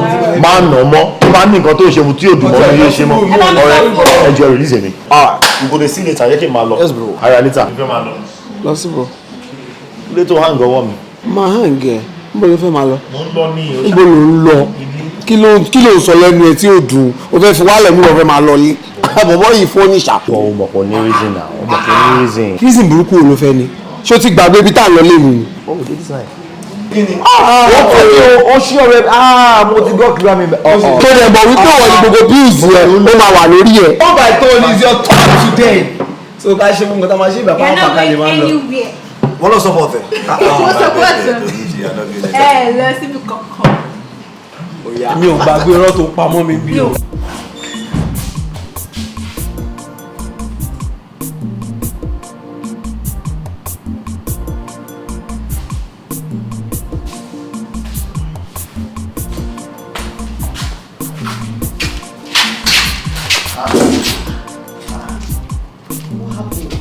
máa nà mọ́. Tó bá ní nǹkan tó ṣe mu tí yóò dùn mọ́ ní yóò ṣe mọ́. Ọ̀rẹ́, ẹ jẹ́ release mi. Ah, we go dey see later. Jẹ́ kí n máa lọ. Yes, bro. Ara later. Mo fẹ́ máa lọ. Lọ síbò. Ilé tó hang ọwọ́ mi. Máa hang ẹ̀, níbo ló fẹ́ máa lọ? Mo ń lọ ní. Níbo ló ń lọ? Kí ló ń sọ lẹ́nu ẹ̀ tí ò dùn? O fẹ́ fi wálẹ̀ mú, lọ fẹ́ máa lọ ní. Bọ̀bọ̀ yìí fọ́ níṣà. O mọ̀ pọ̀ ní reason náà, o mọ̀ pọ̀ ní reason. Reason burúkú wo ló fẹ́ ni? Ṣé o ti gbàgbé ibi tá à ń lọ léwu ni? Oh, this night. Wọ́n kọ́ ni o ṣí ọ̀rẹ́, ah, mo ti gbọ́ kíra mi. Tó dẹ̀ mọ̀ wípé wọ́n ní gbogbo bills yẹn ó máa wà lórí ẹ̀. One by turn is your turn today. So ká ṣe mú nǹkan tá a máa ṣe ìgbà You're pàápàá not ká lè going máa lọ. anywhere. Wọ́n lọ support ẹ̀. Mo support ẹ. Ẹ lọ síbi kankan. Mi ò gbàgbé irọ́ tó pamọ́ mi bí o.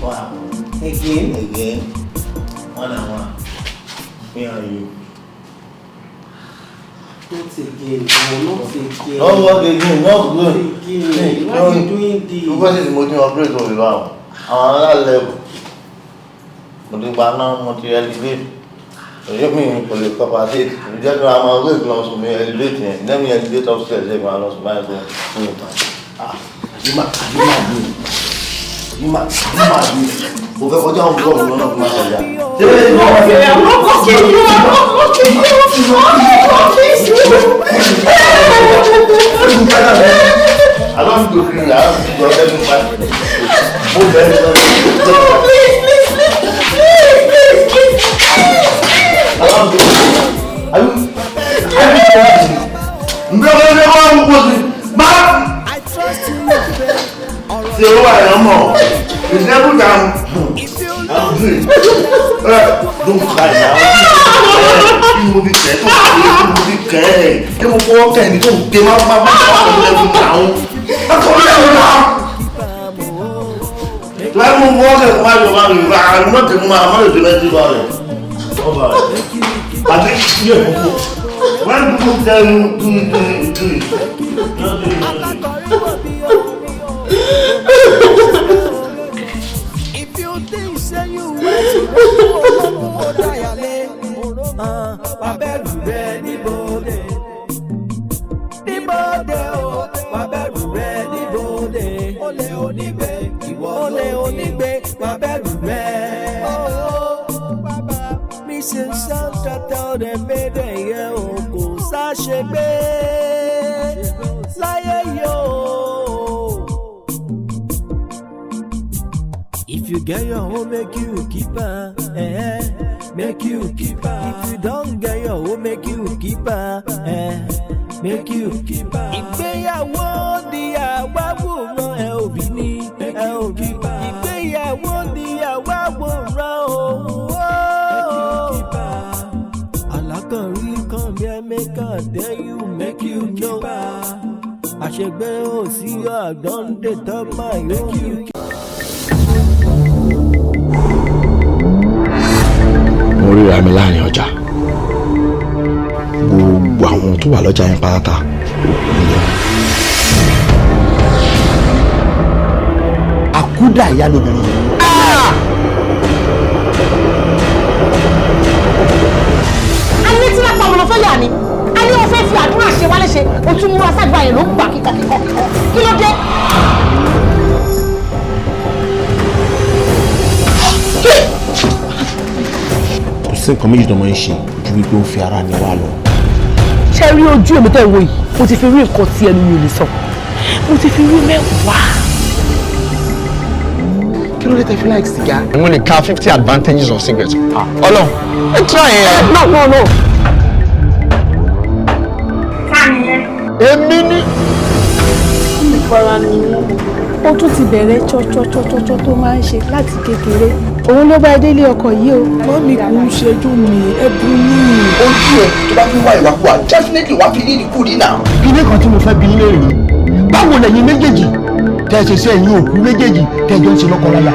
What happened? Again? Again. One on one. Me and you. Not again, no, not again. No work again, not good. Again. Why are you doing this? Because it's mo ti operate on ìlú àwọn. Àwọn another level. Mo ti gba náà, mo ti elevate. Òye mi kò lè compensate. Ìjẹ́ kí wọ́n máa wé lọ sùn mi elevate yẹn. Let me elevate upstairs ẹ̀ máa lọ sùn báyìí fún mi tán. Ah, àdìmá mi. Àdìmá mi. Mo fẹ́ kọjá òun bọ́ọ̀lù lọ́nà fún máa kọjá. Ṣé I'm not blocking you. I'm not blocking you. I'm not blocking you. I don't do clean. I don't do every part. Mo bẹ̀rẹ̀ lọ. No, please, please, please, please, please, please. I don't do. Are you? Are you? Ṣé o wà lọ́mọ? It's never down. I'm doing. Don't cry now. Kí mo fi kẹ́ tó kí mo fi kẹ́ ẹ̀ kí mo fọwọ́ kẹ́ ẹni tó ń ké má má má má kọ́ lẹ́nu náà. Má kọ́ lẹ́nu náà. Láì mo fọwọ́ kẹ́ kó má yọ má yọ àrùn náà tẹ̀kọ́ máa má lè dé mẹ́tí bá rẹ̀. Ọba rẹ̀. Àti yẹ kókó. When people tell you do it, do it, do it. Don't do it. If you think say you wait wà bẹ̀rù rẹ níbodè níbodè o wà bẹ̀rù rẹ níbodè olè onígbé ìwọ olè onígbé wà bẹ̀rù rẹ. Mrs. Santa tell them méde yẹn o kò sáṣegbé láyé yóò. If you get your own, make you keep am. Eh, make you keep am. If you don't get your own, make you keep am. Eh, make you keep am. Ìgbéyàwó di àwáwòrán ẹ ò rí ní ẹ ò rí. Ìgbéyàwó di àwáwòrán òun ó. Alákànrí kan bí ẹ mẹ́kà dé you make you know. Àṣegbé ò sí àdánde tó máa yóò. Mo ríra mi láàrin ọjà, gbogbo àwọn tó wà lọ́jà yẹn pátá òkú ni wọn. Àkúdà ìyá lobìnrin yẹn. A ní tí lápá ọmọ fẹ́ yà ni a ní o fẹ́ fi àdúrà ṣe wá léṣe, o tún múra sádùá yẹn ló ń gbà kíkọ kíkọ kíkọ, kí ló dé? Kò sí nǹkan méjì tó máa ń ṣe ju wípé ó ń fi ara ni wá lọ. Ṣé rí ojú èmi tẹ́ ń wo yìí, mo ti fi rí nǹkan tí ẹnu mi ò lè sọ, mo ti fi rí mẹ́wàá. Kí ló dé tẹ́ fi like sìgá? Mo lè ka 50 advantages of cigarettes. Ọlọ́run, ẹ try ẹ. No, no, no. Èmi ni. Ìfara ni wọ́n. Ó tún ti bẹ̀rẹ̀ tsọ́tsọ́tsọ́tsọ́ tó máa ń ṣe láti kékeré. Òun ló bá délé ọkọ yìí o. Mọ́mí kò ń ṣẹ́jú mi, ẹ̀bùn ní. Ojú ẹ̀ tó bá fi wá ìwàkuwà definitely wá fi rírì kúrì náà. Kíní kan tí mo fẹ́ bi yín léèrè ni, báwo lẹ̀yin méjèèjì tẹ́ ẹ ṣe sí ẹ̀yin òkú méjèèjì tẹ́ ẹ jọ ń ṣe lọ́kọ láya?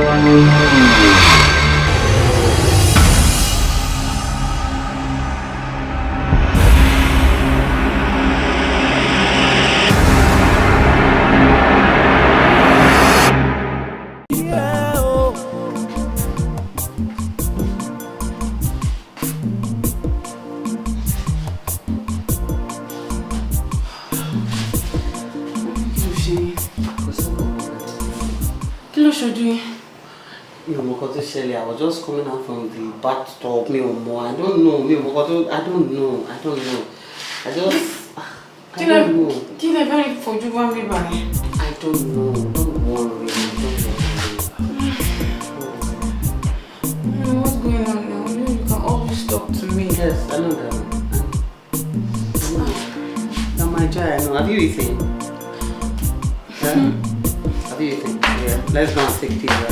Kí ló ṣojú yín? Mi ò mọ nǹkan tó ṣẹlẹ̀. I was just coming out from the bathtub. Mi ò mọ. I don't know. Mi ò mọ nǹkan tó. I don't know. I don't know. I just. I don't know. Kí lẹ fẹ́ fojú wá mi báyìí? I don't know. Don't worry. Don't worry. What's going on now? You know you can always talk to me. Yes, I know that. I know. Now my joy, I know. Have you eaten? Yeah? Have you eaten? Yeah. Let's go and take pizza.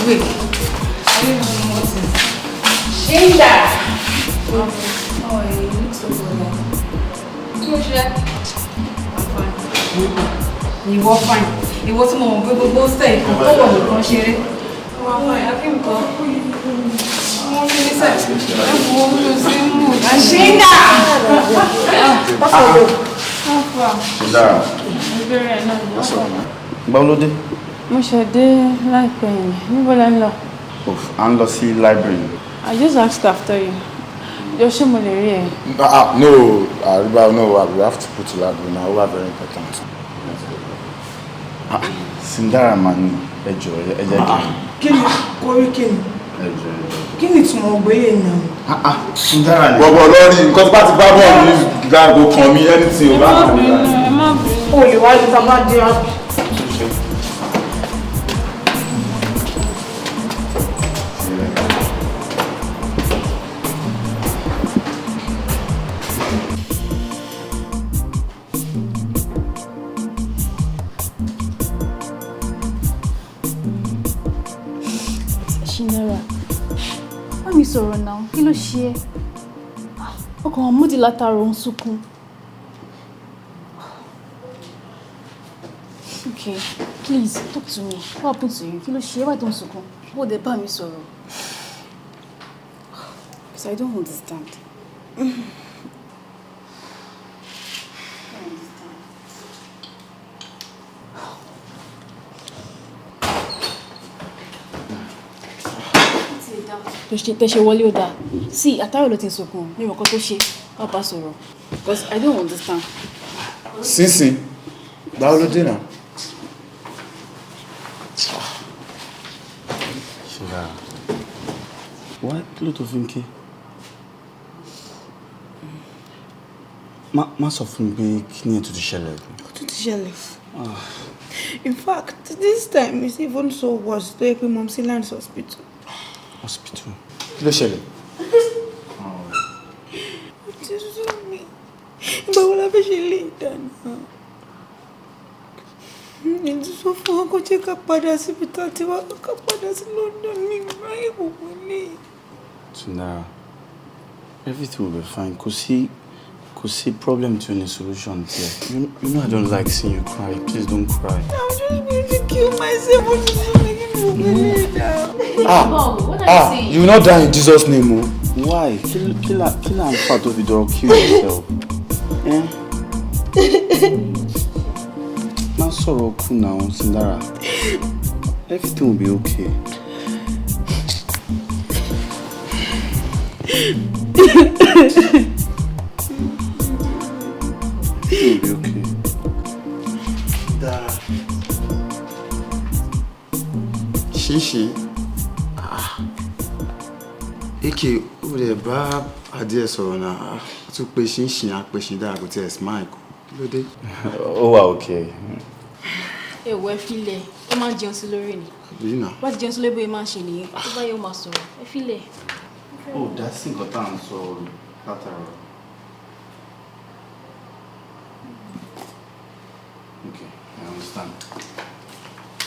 Wait. I don't even know what is. Shinda! Oh, you look so good. Kí ló ṣe? I'm fine. Ìwọ fine. Ìwọ tí mo mọ̀ pé gbogbo ṣe nǹkan tó wọ̀ nìkan ṣeré. Wọ́n fine. Akim kọ́. Mo rí ní sẹ́, ẹ wo mi ò sí mú. Àṣínà! Ṣìndára. Ìbéèrè náà. Ìgbà wo ló dé? Mo ṣe dé láìpẹ́ yìí. Níbo lẹ ń lọ? À ń lọ sí library. I just asked after you. Jọ, ṣé mo lè rí ẹ? Ah, no, Ariba, no, we have to put to library now. We are very important. Ah, Sindara mà ní, ẹ jọ̀ọ́, ẹ jẹ́ kí n. Kí ni kórí, kí ni? Ẹ jọ̀ọ́, ẹ jọ̀ọ́. Kí ni ìtumọ̀ ògbélé náà? Ah, Sindara ni. Bọ̀bọ̀ lórí nǹkan tó bá ti bá bọ̀ ní gbàgbó kan mi, anything ò bá kàn mí. Ẹ má bínú. O lè wá ní sábà dé àbí. Ṣìndára, bá mi sọ̀rọ̀ náà, kí ló ṣe ẹ́? Ọkàn múdi látara òun sunkún. Okay, please talk to me. What happened to you? Kí ló ṣe ẹ́? Why tó ń sunkún? Ó dẹ̀ bá mi sọ̀rọ̀. Because I don't understand. Tó ṣe wọlé ó dáa sí àtàrà ló ti ń sunkún ní ìmọ̀kan tó ṣe wá bá sọ̀rọ̀, because I don't understand. Sínsìn, báwo ló dé náà? Ṣìndára, wá, kí ló tó fi ń ké? Má sọ fún mi pé kí ni ètò ti ṣẹlẹ̀. Ó tún ti ṣẹlẹ̀. In fact, this time it's even so worse tó yẹ pé Mumsy lands hospital. Hospital. Kí ló ṣẹlẹ̀? Ó ti sú mi. Ìgbà wo la fẹ́ ṣe ilé ìdáná? Ètò sọ fún wa kó jẹ́ ká padà síbi tá a ti wá, ká padà sí London ní ìráyè gbogbo ilé. Ṣìndára, everything will be fine. Kò sí problem tí o ní solution tiẹ̀. You know I don't like seeing you cry. Please don't cry. I'm just going to kill myself. Ó ti sú mi kí ni gbogbo ilé ìdáná. Ah, ah, you will not die in Jesus' name o. Why? Kí là ń fà tó fi dọ̀rọ̀ kill yourself? Eh? Má sọ̀rọ̀ kú náà, Ṣìndára. Everything will be okay. Everything will be okay. Dára. Ṣíṣe. Ah. Eke, ó lè bá adìẹ sọ̀rọ̀ náà. Ó tún pe ṣínṣìn apẹ̀ṣìn dára, kò tiẹ̀ smile. Kí ló dé? Ó wà okay. Èèwọ̀, ẹ filẹ̀, ó máa ń jẹun sí lórí ni. Àbí náà? Bá ti jẹun sí lórí, bóyá máa ń ṣe nìyẹn. Tó bá yẹ, ó máa sọ̀rọ̀. Ẹ filẹ̀. Ó dá sí nǹkan tá à ń sọ látara. Okay, I understand.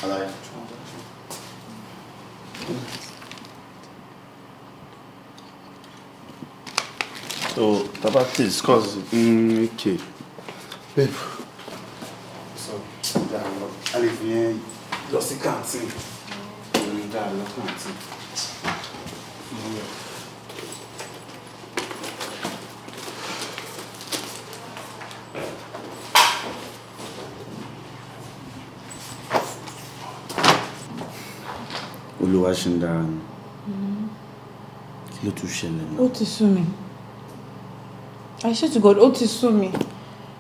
I like it. So, tá bá ti discuss. Okay. Babe. So, a lè fi yẹn lọ sí canteen. Dáa lọ canteen. Olúwa ṣe ń dára ni. Kí ló tún ṣẹlẹ̀ náà? Ó ti sú mi. I swear to God, ó ti sú mi.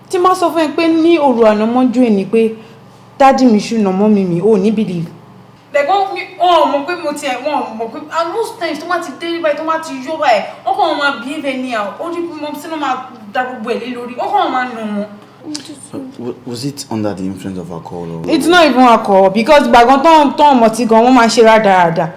Tí má sọ fún ẹ pé ní òru àná mọ́jú ẹ̀ ní pé daddy mi ṣùnà mọ́ mi, ò ní believe. Like, wọ́n mọ̀ pé mo tiẹ̀, wọ́n mọ̀ pé, and most times tó má ti dé báyìí, tó má ti yó báyìí, wọ́n kàn máa behave anyhow. Ó rí mọ́ sínú, máa da gbogbo ẹ̀ lé lórí, wọ́n kàn máa nà wọ́n. Was it under the influence of alcohol or? It's not even alcohol, because gbàgán tó ń mọtí gan, wọ́n máa ṣe rádaràda.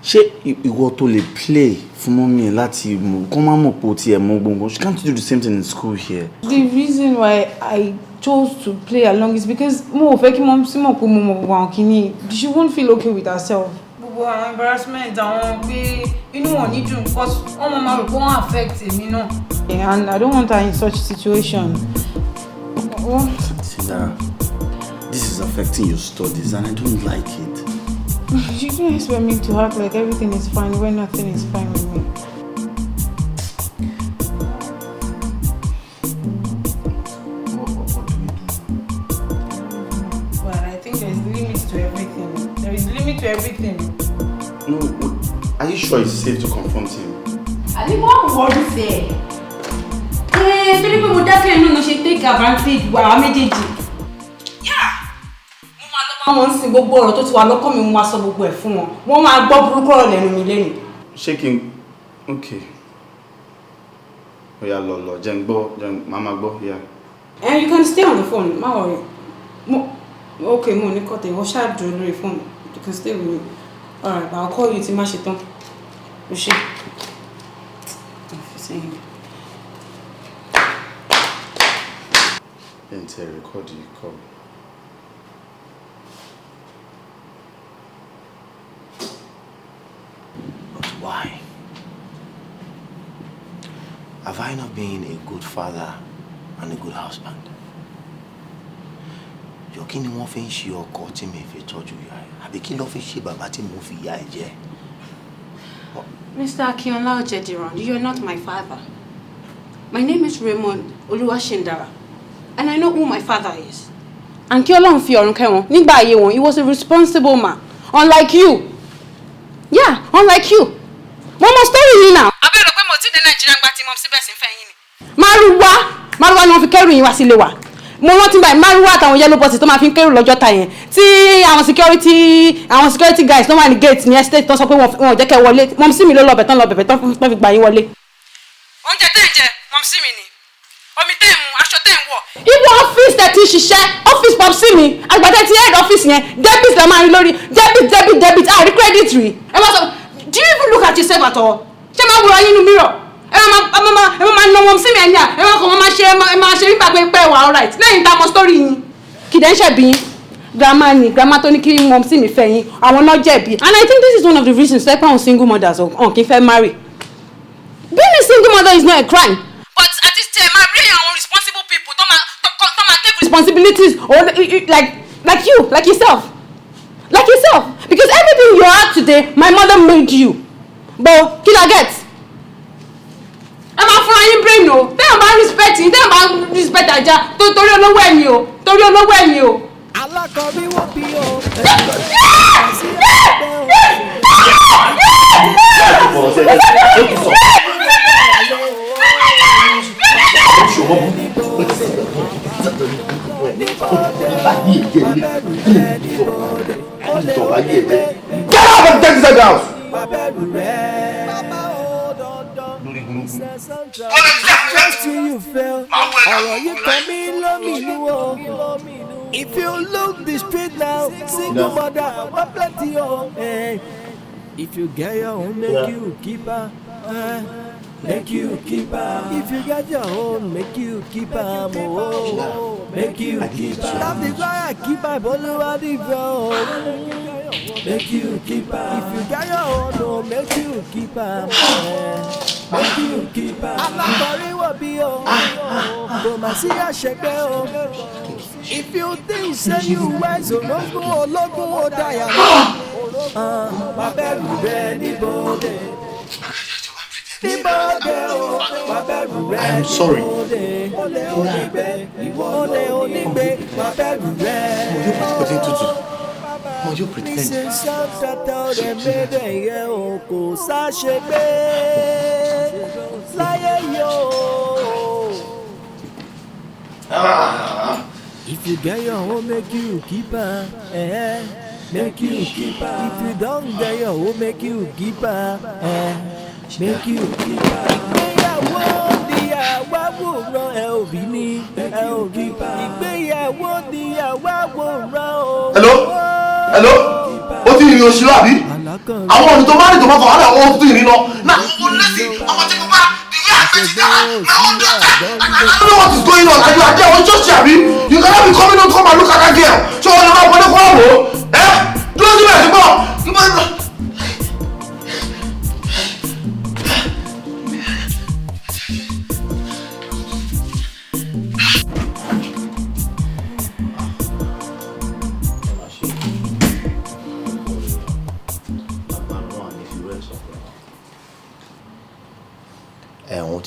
Ṣé ìwọ tó lè play fún mummy ẹ̀ láti mọ̀ kó má mọ̀ pé o tiẹ̀ mọ̀ gbọ̀ngàn? Can't you do the same thing in school here? The reason why I chose to play along is because mo ò fẹ́ kí mummy mọ̀ pé mo mọ̀ gbogbo àwọn kìíní. She won't feel okay with herself. Gbogbo àwọn embarrassment, àwọn pé inú wọn ní dùn, because wọ́n máa rò pé wọ́n affect èmi náà. And I don't want her in such situation. Sindara, this is affecting your studies and I don't like it. You don't expect me to act like everything is fine when nothing is fine with me. What do we do? Well, I think there is limit to everything. There is limit to everything. No, are you sure it's safe to confront him? Àní wọ́n wọ́ọ́rù fẹ́ ẹ̀. Ẹ torí pé mo dákẹ́ inú ló ṣe take advantage wa àwa méjèèjì. Mo máa lọ bá wọn sin gbogbo ọ̀rọ̀ tó ti wà lọ́kàn mi, mo máa sọ gbogbo ẹ̀ fún wọn. Wọ́n máa gbọ́ burúkú ọ̀rọ̀ lẹ́nu mi lẹ́nu. Ṣé kí n, okay. Oya lọ lọ, jẹ́ n gbọ́, jẹ́ n máa máa gbọ́, yeah. And you can stay on the phone, má worry. Mo okay, mo ní kọ́tẹ̀, ìwọ ṣáà dúró lórí phone. You can stay with me. Alright, but I'll call you tí má ṣe tán. O ṣe. Ẹ̀ ń tẹ record yìí call. But why? Have I not been a good father and a good husband? Jọ, kí ni wọ́n fi ń ṣe ọkọ tí mi fi tọ́jú ìyá ẹ̀? Àbí kí ló fi ṣe bàbá tí mo fi ìyá ẹ̀ jẹ? Mr. Akinola Ojediran, you are not my father. My name is Raymond Oluwashindara, and I know who my father is. And kí Ọlọ́run fi ọ̀run kẹ́ wọn nígbà ayé wọn, he was a responsible man, unlike you. Yeah, unlike you. Mo mọ story yìí now. Abẹ́rẹ́ pé mo ti dé Nàìjíríà gba tí mo síbẹ̀ sí fẹ́ yín ni. Márúwá, márúwá ni wọ́n fi kẹ́rù yín wá sílé wa. Mo rántí báyìí, márúwá àtàwọn yellow buses tó máa fi ń kẹ́rù lọ́jọ́ ta yẹn, tí àwọn security guys tó wà ní gate ní estate tó sọ pé wọn ò jẹ́ kẹ́ wọlé. Mumsy mi ló lọ bẹ̀ tán, lọ bẹ̀bẹ̀ tán fi gbà yín wọlé. Oúnjẹ tẹ́ ń jẹ, mumsy mi ni. Omi tẹ́ ń mu, aṣọ tẹ́ ń wọ̀. Ibo ọ́fíìsì tẹ́ ti ń ṣiṣẹ́, ọ́fíìsì popsi mi, àgbàtẹ́ ti head ọ́fíìsì yẹn, debit la máa rí lórí, debit, debit, debit, àrí credit rí. Ẹ máa sọ, do you even look at yourself at all? Ṣé máa wúra yín nínú mirror? Ẹ máa ná mumsy mi ẹ̀yà, ẹ máa kàn máa ṣe, ẹ máa ṣe nígbà pé pẹ́ wà alright lẹ́yìn tá a mọ story yín. Kìdẹ́ ń ṣẹ̀bi yín. Grandma ni, grandma tó ní kí mumsy mi fẹ́ yín, àwọn náà jẹ̀bi. And I think this is one of the reasons pé àwọn single mothers ọ̀hún kì í fẹ́ marry. Being a single mother is not a crime. But at least ẹ máa rí àwọn responsible people tó máa take responsibilities or like you, like yourself. Like yourself. Because everything you are today, my mother made you. But kí la get? Ẹ máa fúnra yín brain o. Téèyàn bá respect yín, téèyàn bá respect ajá, tó torí olówó ẹ̀yìn o, torí olówó ẹ̀yìn o. Alákọ̀ọ́bí wọ́n bí o. Get out and take inside the house! Trust you fail. Ọ̀rọ̀ yìí kan mí lómìnú o. If you look the street now, single mother, wọ́n plenty o. Eh. If you get your own, make you keep her. Eh. Make you keep her. If you get your own, make you keep her. Oh, make you keep her. That is why I keep my Boluwadife o. Make you keep her. If you get your own, oh, make you keep her. Eh. Make you keep her. Alákọ̀rí wọ̀ bí o. Kò mà sí àṣẹgbẹ́ o. If you think say you wise, ológun ológun ó dáyà lọ. Bàbẹ̀rù rẹ̀ níbodè. Níbodè o. Bàbẹ̀rù rẹ̀ I am sorry. níbodè. Olè onígbé. Olè onígbé. Bàbẹ̀rù rẹ̀. Mo yóò pretend tutù. Mo yóò pretend. Níṣẹ́ sáfẹ́tà ọ̀rẹ́ méde yẹn o kò sáṣegbé láyé yóò. If you get your own, make you keep her. Eh, make you keep her. If you don't get your own, make you keep her. Eh, make you keep her. Ìgbéyàwó di àwáwòrán ẹ ò bí ní ẹ ò bí. Ìgbéyàwó di àwáwòrán o. Hello? Hello? Ó ti rìn oṣù àbí? Àwọn ọ̀nà tó máa rìn tó máa fọ wàhálà, ó ti rìn lọ. Náà mo lẹ́sìn ọmọ tí mo bá the way I met her, my own daughter. I don't know what is going on. Are you there on church àbí? You cannot be coming home, come and look at that girl. Ṣé wọn lè máa wọlé kó wá wò ó? Ẹ́ dúró síbẹ̀ ṣùgbọ́n.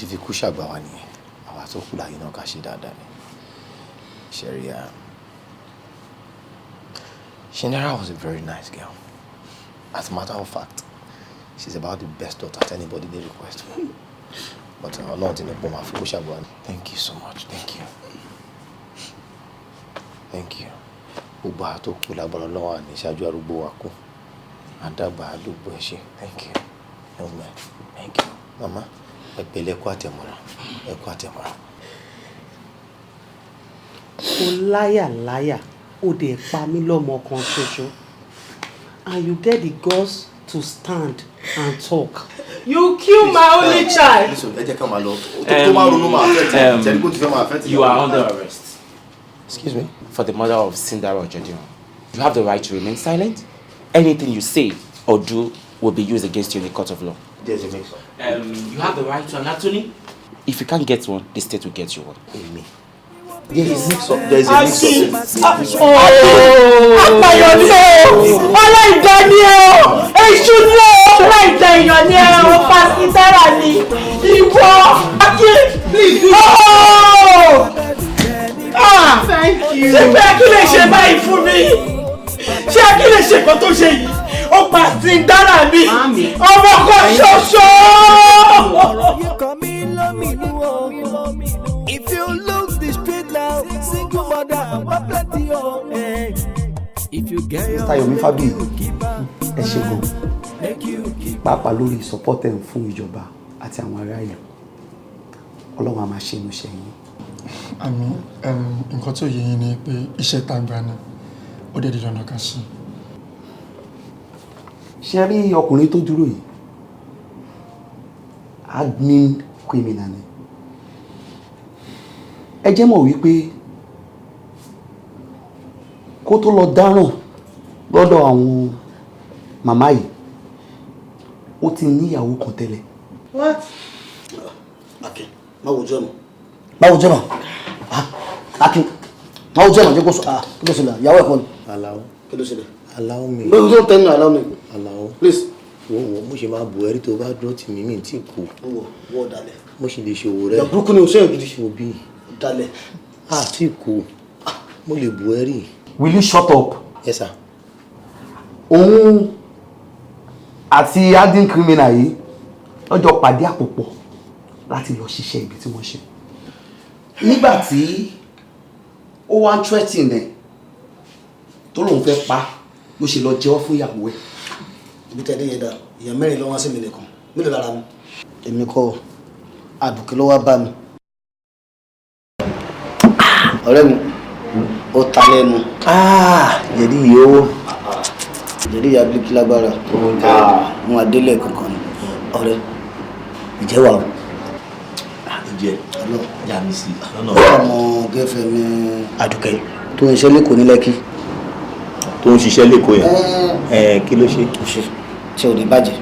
Ọlọ́run ti fi kú ṣàgbà wa nìyẹn. Àwa tó kù láyé náà, ká ṣe dáadáa ni. Ṣẹ̀ríà, Shinara was a very nice girl. As a matter of fact, she's about the best daughter that anybody dey request for. But Ọlọ́run ti ní pọ́ máa fi kú ṣàgbà wa ni. Thank you so much. Thank you. Thank you. Gbogbo àwa tó kù, lágbára Ọlọ́run, àní ṣáájú arúgbó wa kú. Àdàgbà àdúgbò, ẹ ṣé. Thank you. Young man, thank you. Mama, ẹ pẹ̀lẹ́, ẹ kú àtẹ̀mọ́ra. Ẹ kú àtẹ̀mọ́ra. Ó láyà láyà, ó dẹ̀ pa mí lọ́mọ kan ṣoṣo, and you get the guts to stand and talk. You kill my only child. Listen, ẹ jẹ́ ká máa lọ. Tó máa ronú, máa affect ẹ̀. Ṣẹ́ni kó ti fẹ́ máa affect. You are under arrest. Excuse me? For the murder of Sindara Ojediran. You have the right to remain silent. Anything you say or do will be used against you in the court of law. There's a mix-up. You have the right to an attorney. If you can't get one, the state will get you one. Èmi. There is mix up. There is a mix up. Apàyàn ni o, aláìda ni o, èṣù ni o, aláìda èèyàn ni o, pásítárà ni, ìwọ, Akin, ooo, ah, Thank you. Ṣé pé Akin lè ṣe báyìí fún mi? Ṣé Akin lè ṣe nǹkan tó ṣe yìí? Ó pa Sindara mi, ọmọ kan ṣoṣo. Ọ̀rọ̀ yìí kàn mí lómìnú o. If you look the street now, single mother wọ́n plenty o. Eh. If you get your Mr. Yomi Fabiyi, ẹ ṣé gan, pàápàá lórí support ẹ̀ ń fún ìjọba àti àwọn ará ìlú. Ọlọ́run á máa ṣe inú iṣẹ́ yín. Àmín. Nǹkan tó yé yín ni pé iṣẹ́ tá a gbà ni, ó dẹ̀ di dandan ká ṣe. Ṣe rí ọkùnrin tó dúró yìí, admin criminal ni. Ẹ jẹ́ mọ̀ wípé kó tó lọ dáràn lọ́dọ̀ àwọn màmá yìí, ó ti níyàwó kan tẹ́lẹ̀. What? Akin, má wojú ẹ̀ mọ́, má wojú ẹ̀ mọ́. Ah, Akin, má wojú ẹ̀ mọ́, jẹ́ kó sọ. Ah, kí ló ṣẹlẹ̀? Ìyàwó ẹ̀ kọ́ ni. Allow. Kí ló ṣẹlẹ̀? Allow me. Lórí tó ń tẹnu, allow me. Allow. Please. Wo wo, mo ṣe máa bù ẹrí tó bá dúró tì mí, mi tí kú. Wo wo, ọ̀dàlẹ̀. Mo ṣì lè ṣòwò rẹ. Ìyá burúkú ni o, sẹ́yìn gidi. Wo bí. Ọ̀dàlẹ̀. A tí kú. Mo lè bù ẹrí. Will you shut up? Yes, sir. Òun àti admin criminal yìí lọ́jọ́ pàdé àpòpọ̀ láti lọ ṣiṣẹ́ ibi tí wọ́n ṣe. Nígbà tí ó wá ń threaten ẹ̀ tó lóun fẹ́ pa, ló ṣe lọ jẹ́wọ́ fún ìyàwó ẹ̀. Ibi tẹ́ dé yẹn dà, èèyàn mẹ́rin ló wá sí mi nìkan, mélòó lára mi. Èmi kọ́, àdùkí ló wá bá mi. Ọ̀rẹ́ mi, ó ta lẹ́nu. Jẹ̀dí yìí ó. Jẹ̀dí ìyá bíríkì lágbára. Mo àdélé kankan ni. Ọ̀rẹ́, ìjẹ́ wà o. Ìjẹ́ yà mí sí lọ́nà. Ọmọ gẹ́fẹ̀ mi Àdùkẹ́ tó ń ṣe lẹ́kọ̀ọ́ ní Lẹ́kì. Tó ń ṣiṣẹ́ lẹ́kọ̀ọ́ yẹn, ẹ̀ kí ló ṣe? Ṣe tí ò ní bàjẹ́,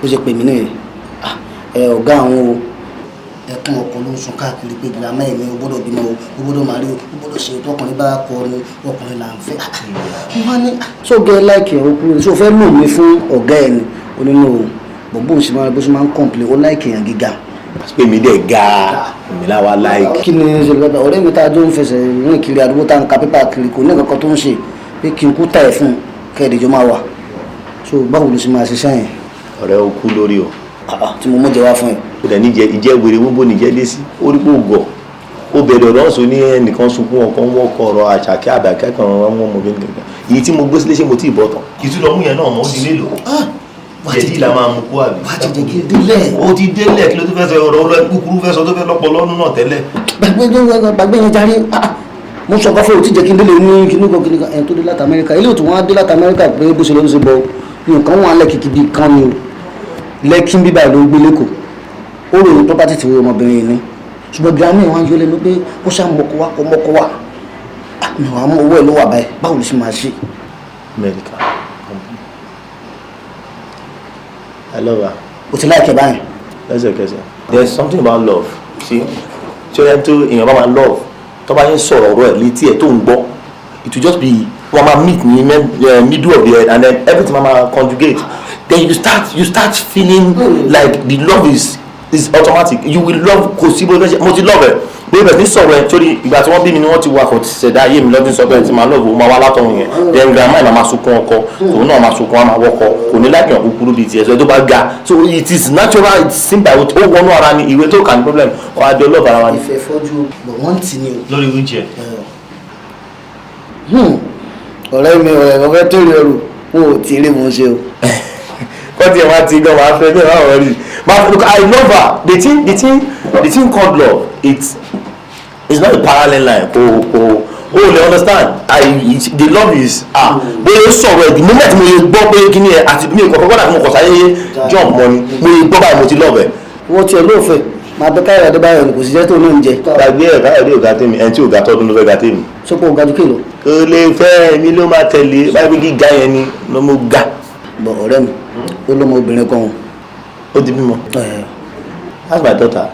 ó ṣe pè mí nìyẹn. Ẹ ọ̀gá àwọn o, ẹkún ọkọ ló ń sun káàkiri pé girama ẹ̀mí o gbọ́dọ̀ bímọ o, o gbọ́dọ̀ máa rí o, o gbọ́dọ̀ ṣe ètò. Ọkùnrin bá kọ ni ọkùnrin là ń fẹ́. Wọ́n ní sóge like ẹ̀ okùnrin ṣó fẹ́ lò mí fún ọ̀gá ẹ̀ ni onínú o bọ̀bọ̀ òṣì máa bó ṣe máa ń complain, ó like èèyàn gíga. Pé mi dẹ̀ ga, èmi láwa like. Kí ni ṣe lọ́dọ̀ ọ̀rẹ́ mi tá a jọ ń fẹsẹ̀ rìn kiri àdúgbò, tá a ń ka pépà kiri, kò ní kankan tó ń ṣe, pé kí n kú tà ẹ̀ fún kẹ́ẹ̀dẹ̀jọ́ máa wà. So báwo ló ṣe máa ṣiṣẹ́ yẹn? Ọ̀rẹ́, o kú lórí o. Tí mo mú jẹ wá fún ẹ. Ó dẹ̀ níjẹ ìjẹ́ wèrè wúbò níjẹ́ lé sí ó rí pé ó gọ̀, ó bẹ̀rẹ̀ ọ̀rọ̀ ọ̀sùn ní ẹnìkan sunkún, ọkàn wọ́kọ̀ ọ̀rọ̀ àṣàkẹ́ àbàkẹ́ kan wọ́n mọ̀ bí nǹkan èyí tí mo gbé sílé, ṣé mo tí ì bọ̀ tán. Ìtúlọ̀ mú yẹn náà mọ́, ó di mélòó? Jẹ̀dí la máa mú kó àbí. Wá ti jẹ́ kí n délẹ̀. Ó ti délẹ̀, kí ló tó fẹ́ sọ? Ọ̀rọ̀ ọ̀rọ̀ kúkúrú fẹ́ sọ tó fẹ́ lọ́pọ̀ lọ́nù náà tẹ́lẹ̀. Gbàgbé yẹn járe. Mo sọ kọ́ fún òtí jẹ́ kí n délé ní kíní kan kíní kan ẹ̀ tó dé láti Amẹ́ríkà, ilé òtún wọn á dé láti Amẹ́ríkà pé bó ṣe ló ń ṣe bọ̀, nǹkan wọn alẹ́ kìkì bíi kan ni o. Lẹ́kí bíbá ló ń gbé lẹ́kọ̀ọ́, ó ròyìn property tí ọmọbìnrin yìí ní, ṣùgbọ́n gírámì wọn yọ lẹ́nu pé ó ṣá mọ́kọ wá, kó mọ́kọ wá, mi wàá mú owó ẹ̀ ló wà báyìí. Báwo ló ṣe máa ṣe? Amẹ́ríkà company. I love her. O ti like ẹ̀ báyìí? Lẹ́sẹ̀kẹsẹ̀. There is something about love, see, tí ó yẹ tó èèyàn bá máa love, tó bá yẹn sọ̀rọ̀ ọ̀rọ̀ ẹ̀ létí ẹ̀ tó ń gbọ́, it will just be wọ́n máa meet ní middle of the head and then everything máa conjugate, then you start feeling like the love is It's automatic. You will love. Kò sí bó ṣe mo ti love ẹ bí bẹ̀rẹ̀ ní sọ̀rọ̀ ẹ, torí ìgbà tí wọ́n bí mi ni wọ́n ti wakọ̀ ṣẹ̀dá ayé mi lọ́dún, sọ pé ẹ ti máa love, ó máa wá látọ̀hún yẹn. Then grandma ẹ̀ máa sunkún ọkọ, òun náà máa sunkún, á máa wọkọ, kò ní láìpẹ́ kúkúrú bíi tiẹ̀ sọ tó bá ga. So it is natural, it's simple, ó wọnú ara ni. Ìwé tó kà ní problem ọ̀ àjọ love ara wa ni. Ìfẹ́ fọ́jú bọ̀ wọ́n ti ní o. Lórí wheelchair. Ọ̀rẹ́ mi, ọ̀rẹ́ mi, ọ̀fẹ́ tó rí ẹrù wọn ò tí ì rí mo ṣe o. Kọ́ tiẹ̀ máa ti gan máa fẹ́ bẹ́ẹ̀ máa wọ̀rí. But look, I love her. The thing called love, it's not a parallel line. Kò o lè understand. The love is, ah, bóyá ó sọ̀rọ̀ ẹ̀, the moment mo yẹ gbọ́ pé kí ni ẹ àti mi kò kọ́kọ́ dàbí mo kọ̀ sáyé jump mọ́ ni mo yẹ gbọ́ báyìí, mo ti love ẹ̀. Wọ́n tiẹ̀ lóòfẹ́ máa bẹ Káyọ̀ Adébáyọ̀ ni, kò sí jẹ́ tó ní oúnjẹ. Gbàgbé ẹ̀, Káyọ̀dé ò ga tèmi, ẹni tí ò ga tọ́dún ló fẹ́ ga tèmi. Sọ́pọ̀ ò ga ju kéèlò. Kò lè fẹ́ mi, ló máa tẹ̀lé báyìí pé gíga yẹn ni ló mo ga. Bọ̀ ọ̀rẹ́ mi, ó lọ́mọ obìnrin kan o. Ó ti bímọ. That's my daughter.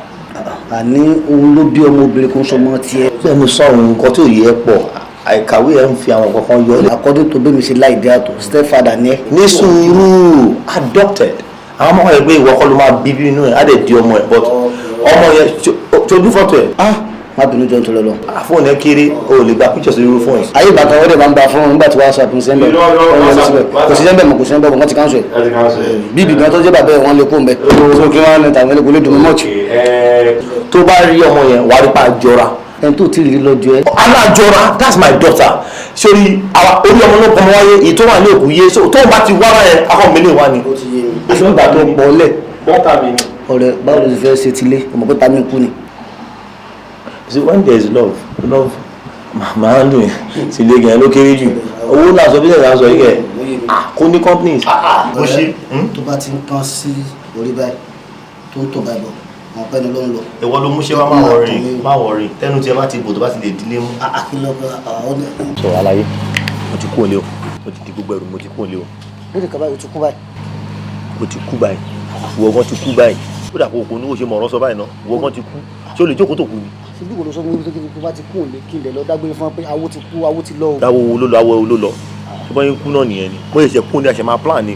Àní òun ló bí ọmọ obìnrin kan, sọmọ tiẹ̀. Bẹ́ẹ̀ mo sọ òun, nǹkan tí ò yẹ pọ̀, àìkàwé ẹ̀ ń fi àwọn nǹkan kan yọ. According to bí mi ṣe láì dé àtọ̀, stepfather ni ẹ. Ní sùúrù, adopted. Àwọn ọmọ yẹn pé ìwọ kọ́ ló máa bí bí inú ẹ̀ á dẹ̀ di ọmọ ẹ̀, but ọmọ yẹn tójú fọ́tò ẹ̀. Ah, má bínú, jọ nítorí lọ. Fóònù ẹ kéré, o ò lè gba pictures lórí fóònù. Ayé ìgbà kan, wọ́n dẹ̀ máa ń gba fóònù nígbà tí WhatsApp ń sẹ́ńbẹ̀. Kò sí sẹ́ńbẹ̀ mọ̀, kò sí sẹ́ńbẹ̀ mọ̀, wọ́n ti cancel ẹ̀. Bíbí gan tó jẹ́ bàbá ẹ̀, wọ́n lè kó ń bẹ̀. So kí wọ́n ní tàwọn ẹlẹ́kọ̀ọ́ lè dùn mí mọ́ọ̀chì. Tó bá rí ọmọ yẹn, wàá rí pa jọra. Ẹni tó ti rí lọ́jọ́ ẹ. Alájọra, that's my daughter. Sórí orí ọmọ náà kọ́mọ wáyé, èyí tó wà ní òkú yé, so tó ń bá ti wá báyẹn, akọ mi lè wá ni. Nígbà tó pọ̀ lẹ̀. Daughter mi ni. Ọ̀rẹ́, báwo ló ti fẹ́ ṣe tilé? Ọmọ pé tami kú ni. See, when there is love, love máa ń dùn. Ti lé gan ló kéré jù, owó náà sọ, business náà sọ yìí kẹ kó ní companies. Bó ṣe. Tó bá ti ń kán sí orí báyìí, tó ń tọ̀ báyìí bọ̀, àwọn pẹ́ni ló ń lọ. Ìwọ ló múṣẹ́ wá, má worry, má worry, tẹnu tí ẹ bá ti bò, tó bá ti lè dílé mú. Sọ àlàyé, mo ti kú òlé o, mo ti di gbogbo ẹrù, mo ti kú òlé o. Lórí kaba, o ti kú báyìí. Mo ti kú báyìí, ìwọ gan ti kú báyìí. Ó dà kó o ní o ṣe mọ̀ ọ̀rọ̀ sọ báyìí náà, ìwọ gan ti kú. Ṣé o lè jókòó tó kú ni? Ṣebí wo ló sọ fún mi pé kí bá ti kú òun lè kí n lè lọ dágbére fún wa pé awo ti kú, awo ti lọ o. Dáwọ́ wo ló lọ? Awọ wo ló lọ? Tó bá yín kú náà nìyẹn ni mo ṣẹ̀ṣẹ̀ kú ni, àṣẹ máa plan ni,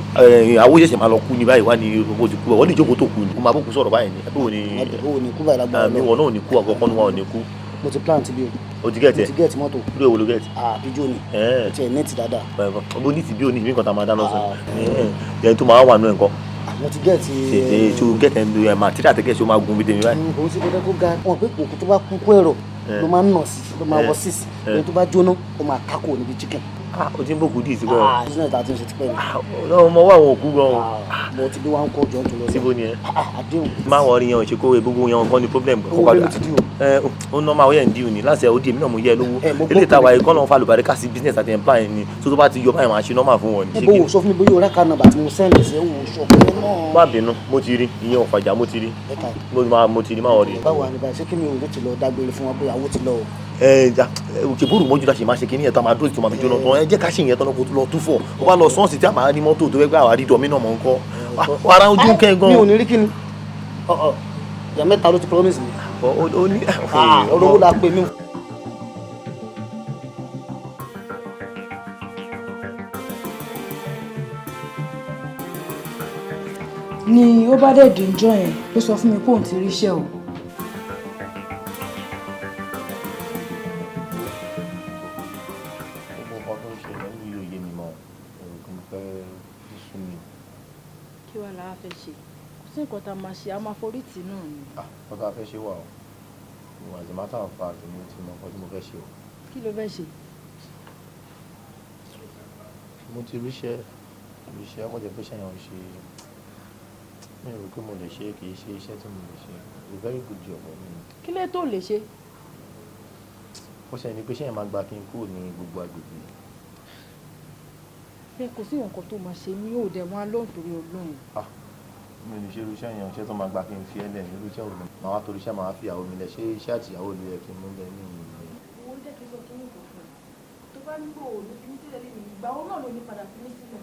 àwọ̀ ṣẹ̀ṣẹ̀ máa lọ kú ni báyìí wá ní o ti kú. Wọ́n lè jókòó tó kú ni, kó máa bókun sọ̀rọ̀ báyìí ni ẹbí wo ni. O ní kú báyìí lágbára. Mi wọ̀ náà ò ní kú, àkọ́kọ́ ni wọn ò ní kú. Mo ti plan ti bí o. O ti get ẹ? Mo ti get mọ́tò. Lórí èwo ló get? Ah, Peugeot ni. Tiẹ̀ net dáadáa. Bó ní ti bí o ní ìbí nǹkan tá a máa dáná sọ yẹn tó máa wà nù ẹ̀ nǹkan. Mo ti get. Ṣètè tí o get ẹ̀ material tẹ́kẹ̀ ṣe o máa gun bí tèmi báyìí. Òun sì kọ́kọ́ kó ga wọn pé òkú tó bá kú kó ẹ̀rọ ló máa ń nà sí, ló máa wọ six, ẹni tó bá jóná ó máa kákò níbi chicken. Ah, o ti ń bòkú dì í síbẹ̀. Ah, business àti ṣe ti pẹ́ ni. Náà mo wá àwọn òkú gan-an. Mo ti bí wá ń kó jọ ń tó lọ. Síbo ni ẹ? Àdéhùn. Má worry, yẹn ò ṣe kó egungun yẹn nǹkan ni problem. Owó ló ti di o. Ẹ ó ná máa yẹn ń di òní láti ẹ ó di èmi náà, mo yẹ lówó. Ilé ìta wa ikọ́ náà fa àlùbáríkà sí business àti employer ni tó bá ti yọ báyìí, máa ṣe normal fún wọn ni. Ẹ bó wo sọ fún mi bóyá o rákà nọ́mbà tí mo send sí ẹ, wò ó sọ pé náà. Má bínú, mo ti rí ìyẹn, ò fàjà, mo ti rí. Mo ti rí, má worry. Báwo ni báyìí, ṣé kí mi ò ní ti lọ dágbére fún wọn pé àwo ti lọ o? Ẹ ṣe bóòrù mọ́jú la ṣe máa ṣe kí ní ẹ̀ tá máa dúró tí tó máa fi jóná tán. Ẹ jẹ́ ká ṣe ìyẹn tán kó tó lọ túfọ̀, ó bá lọ sọ́ọ̀sì tí a máa rí mọ́tò tó fẹ́ gbé àwárí dọ̀mí náà mọ̀ ń kọ́ ara ojú ń kẹ́ gan. Mi ò ní rí kí ni ìyá mẹ́ta ló ti promise mi. Ó ní. Olówó la pè mí. Ni ó bá dẹ̀ dé ńjọ́ yẹn, ló sọ fún mi pé òun ti ríṣẹ́ o. Gbogbo nǹkan tó ń ṣẹlẹ̀ ní yóò yé mi mọ́, ẹ̀rù kí mo fẹ́ sún mi. Kí wàá la fẹ́ ṣe? Kò sí nǹkan tá a máa ṣe, a máa forí tì náà ni. Nǹkan tá a fẹ́ ṣe wà o. As a matter of fact, mo ti mọ nǹkan tí mo fẹ́ ṣe o. Kí ló fẹ́ ṣe? Mo ti ríṣẹ́, ọkọ̀ jẹ́ pé ṣẹ́yàn ń ṣe, mi ò rò pé mo lè ṣe, kì í ṣe iṣẹ́ tí mo lè ṣe. A very good job for me. Kí ló tó lè ṣe? Ó ṣe ni pé ṣẹ́yìn máa gba kí n kúrò ní gbogbo agbègbè. Ẹ kò sí nǹkan tó máa ṣe mí, ò dẹ̀ wọ́n á lóhùn torí Ọlọ́run. Mi ò lè ṣe irú iṣẹ́ yẹn, iṣẹ́ tó máa gba kí n fi ẹ́ lẹ̀, irú iṣẹ́ òun màá wá torí iṣẹ́ màá fi ìyàwó mi lẹ̀, ṣé iṣẹ́ àti ìyàwó mi yẹ kí n mú lẹ̀ ní ìlú. Owó jẹ́ kí n sọ kí ní kò fún ẹ. Tó bá ní kò ní fi mí sílẹ̀ lé mi, ìgbà wo náà ló ní padà fi mí sílẹ̀?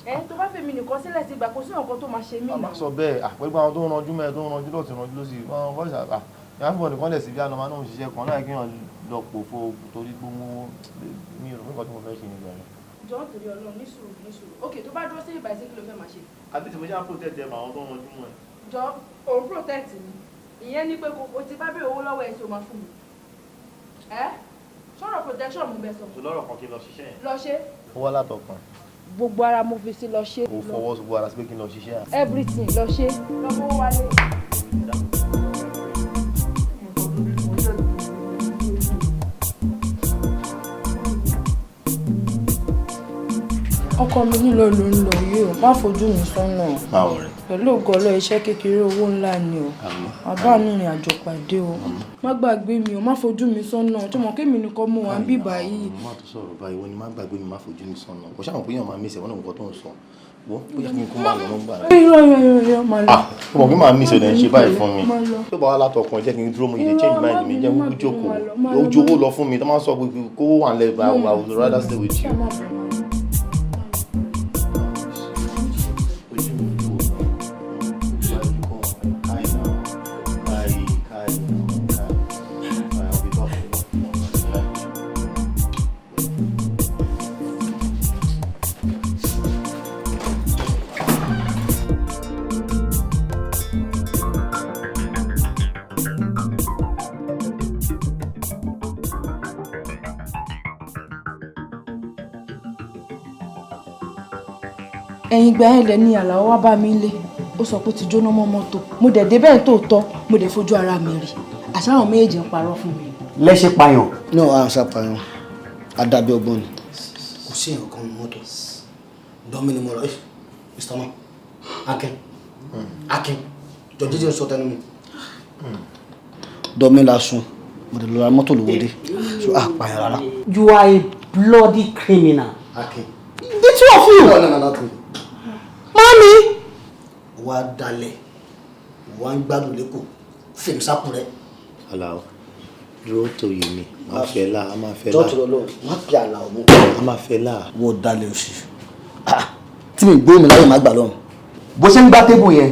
Ẹ tó bá fèmí nìkan sílẹ̀ sí ìgbà, kò sí nǹkan tó máa ṣe mí A máa sọ bẹ́ẹ̀ àpẹgbẹ́ àwọn tó ń ranjú mẹ́ẹ̀, tó ń ranjú lọ́tún, ranjú lọ́sì, wọn kọ́ ṣà ìyá fún ọ̀nìkan lẹ̀ sí bí àná máa náà ń ṣiṣẹ́ kan láì kí wọ́n lọ pòfo torí pé mo mi ò rò pé nǹkan tí mo fẹ́ ṣe nígbà yẹn. Jọ̀ọ́, torí Ọlọ́run, ní sùúrù, ní sùúrù. Ok, tó bá dúró sí ìbàyìí sí, kí ló fẹ́ máa ṣe? Àbí tí mo ṣe àpò tẹ̀tẹ̀ mọ àwọn tó ń ranjú mọ́ ẹ. Jọ, òun protect mi. Ìyẹn ni pé o ti bá bèrè owó lọ́wọ́ ẹ̀ tí o máa fún mi. Ẹ́ sọ̀rọ̀ protection mo bẹ sọ. Tó lọ́rọ̀ kan kí n lọ ṣiṣẹ́ yẹn. Lọ ṣe. Ó wá látọkàn. Gbogbo ara mo fi sí lọ ṣe. Ó fọwọ́ gbogbo ara sí pé kí n lọ ṣiṣẹ́. Everything lọ ṣe. Lọ mọ́wọ́ wálé. Ọkọ mi nílò ló ń lọ yìí o, má fojú mi sọ́nà o. Báwo rẹ? Pẹ̀lú ògo Ọlọ́run, iṣẹ́ kékeré owó ńlá ni o. Bàbá mi rìn àjò pàdé o. Má gbàgbé mi o, má fojú mi sọ́nà. Tó mọ̀ kémi nìkan mo wà ń bí báyìí. Má tó sọ̀rọ̀ báyìí, wọ́n ní má gbàgbé mi, má fojú mi sọ́nà. Kò ṣáà mọ̀ pé èèyàn máa mísẹ̀, wọ́n náà nǹkan tó ń sọ. Wọ́n bóyá kí n kó máa lọ mọ́ gbà rẹ̀. Irọ́ irọ́ irọ́ irọ́ máa lọ. Ó mọ̀ pé màá mísẹ̀ lẹ́ ń ṣe báyìí fún mi. Má lọ. Tó bá wá látọkàn, jẹ́ kí n dúró, mo yìí lè change mind mi, jẹ́ kúkú jókòó. Ojú owó lọ fún mi, tó máa ń sọ pé kówó wà nílẹ̀, I would rather stay with you. Ẹ̀yìn ìgbà yẹn lẹ ní Àlàó wá bá mi lé, ó sọ pé ó ti jóná mọ́ mọ́tò. Mo dẹ̀ débẹ̀ tó tọ́, mo dẹ̀ fojú ara mi rí. Àṣà àwọn méjèèjì ń parọ́ fún mi. Lẹ́ṣẹ̀ payàn. No, a ṣàpàyàn, adábí ọgbọ́n ni. Kò sí nǹkan kan mọ́tò dọ́mí ni mo rọ. Mr. Man, Akin, Akin, jọ jíjẹ sọ tẹnu mi. Dọ́mí la sun, mo dẹ̀ lọ ra mọ́tò lówó dé, so a pààyàn rárá. You are a bloody criminal. Akin. The two of you. No, no, no, not me. Mami. Wà á dalẹ̀, wà á ń gbádùn lẹ́kọ̀ọ́, fèmí sápò rẹ̀. Àlàó, dúró tó yé mi, máa fẹ́ là, a máa fẹ́ là. Jọ́ọ̀tù lọ́lọ́, má pe Àlàó mú. A máa fẹ́ là. Wọ́n dalẹ̀ òsì. Tí mi gbóhùn mi láyé má gbà lọ́rùn. Bó ṣe ń gbá tébù yẹn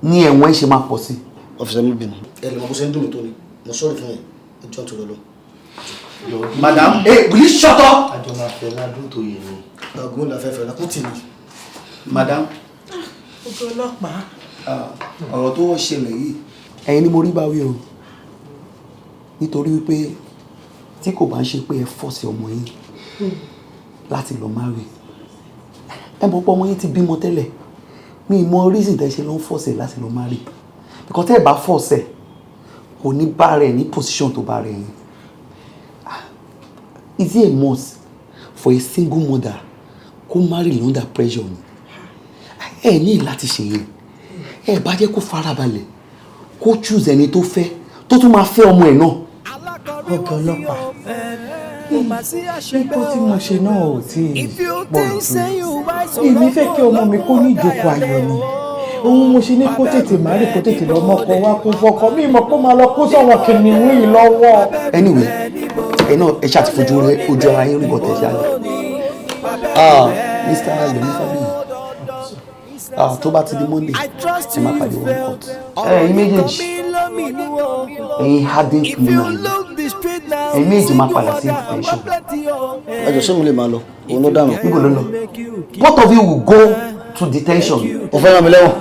ni ẹ̀wọ̀n ẹ̀ ṣe máa pọ̀ sí. Ọ́fíìsì mi bínú. Ẹ lè mọ bó ṣe ń dùn mí tó ni, mo sọ̀rọ̀ fún yẹn, ẹ jọ́ọ̀tù lọ́lọ́. Madam, hey, will you shut up? Àjọ máa fẹ́ là, dúró tó yé mi. Ọ̀gùn la fẹ́ fẹ́ la kú tì mí. Madam. Ọ̀gá ọlọ́pàá. Ọ̀rọ̀ tó ṣẹlẹ̀ yìí, ẹ̀yin ni mo rí báwí o. Nítorí wípé tí kò bá ń ṣe pé ẹ fọ́ọ̀sì ọmọ yín láti lọ marry. Ẹ mọ̀ pé ọmọ yín ti bímọ tẹ́lẹ̀. Mi mọ reason tẹ́ ṣe ló ń fọ́ọ̀sì láti lọ marry. Because tẹ́ ẹ bá fọ́ọ̀sì ẹ̀, kò ní bá rẹ̀ ní position tó bá rẹ̀ yín. Is it a must for a single mother kó marry under pressure ni? Ẹ ní láti ṣe yẹn. Ẹ bá jẹ́ kó farabalẹ̀, kó choose ẹni tó fẹ́, tó tún máa fẹ́ ọmọ ẹ̀ náà. Ọ̀gá ọlọ́pàá, nǹkan tí mo ṣe náà ò tí ì pọ̀ jù. Èmi fẹ́ kí ọmọ mi kó ní ìjókòó ayọ̀ ni. Òun mo ṣe ní kó tètè má rí, kó tètè lọ mọ́kọ wá kó fọkọ. Mi mọ̀ kó máa lọ kó sọ̀wọ́n kìnìún yìí lọ́wọ́. Anyway, ẹ náà ẹ ṣáà ti fojú ojú ara yín rí nǹkan tẹ̀ ṣáà. Mr. Yomi Fabiyi, tó bá ti di Monday, ẹ máa pàdé wọn court. Ẹ̀yin méjèèjì, ẹ̀yin hardened criminal, ẹ̀yin méjèèjì máa padà sí detention. Ẹ jọ̀ọ́, ṣé mo lè máa lọ? Òun ló dáhùn. Níbo ló ń lọ? Both of you will go to detention. O fẹ́ ràn mí lẹ́wọ̀n.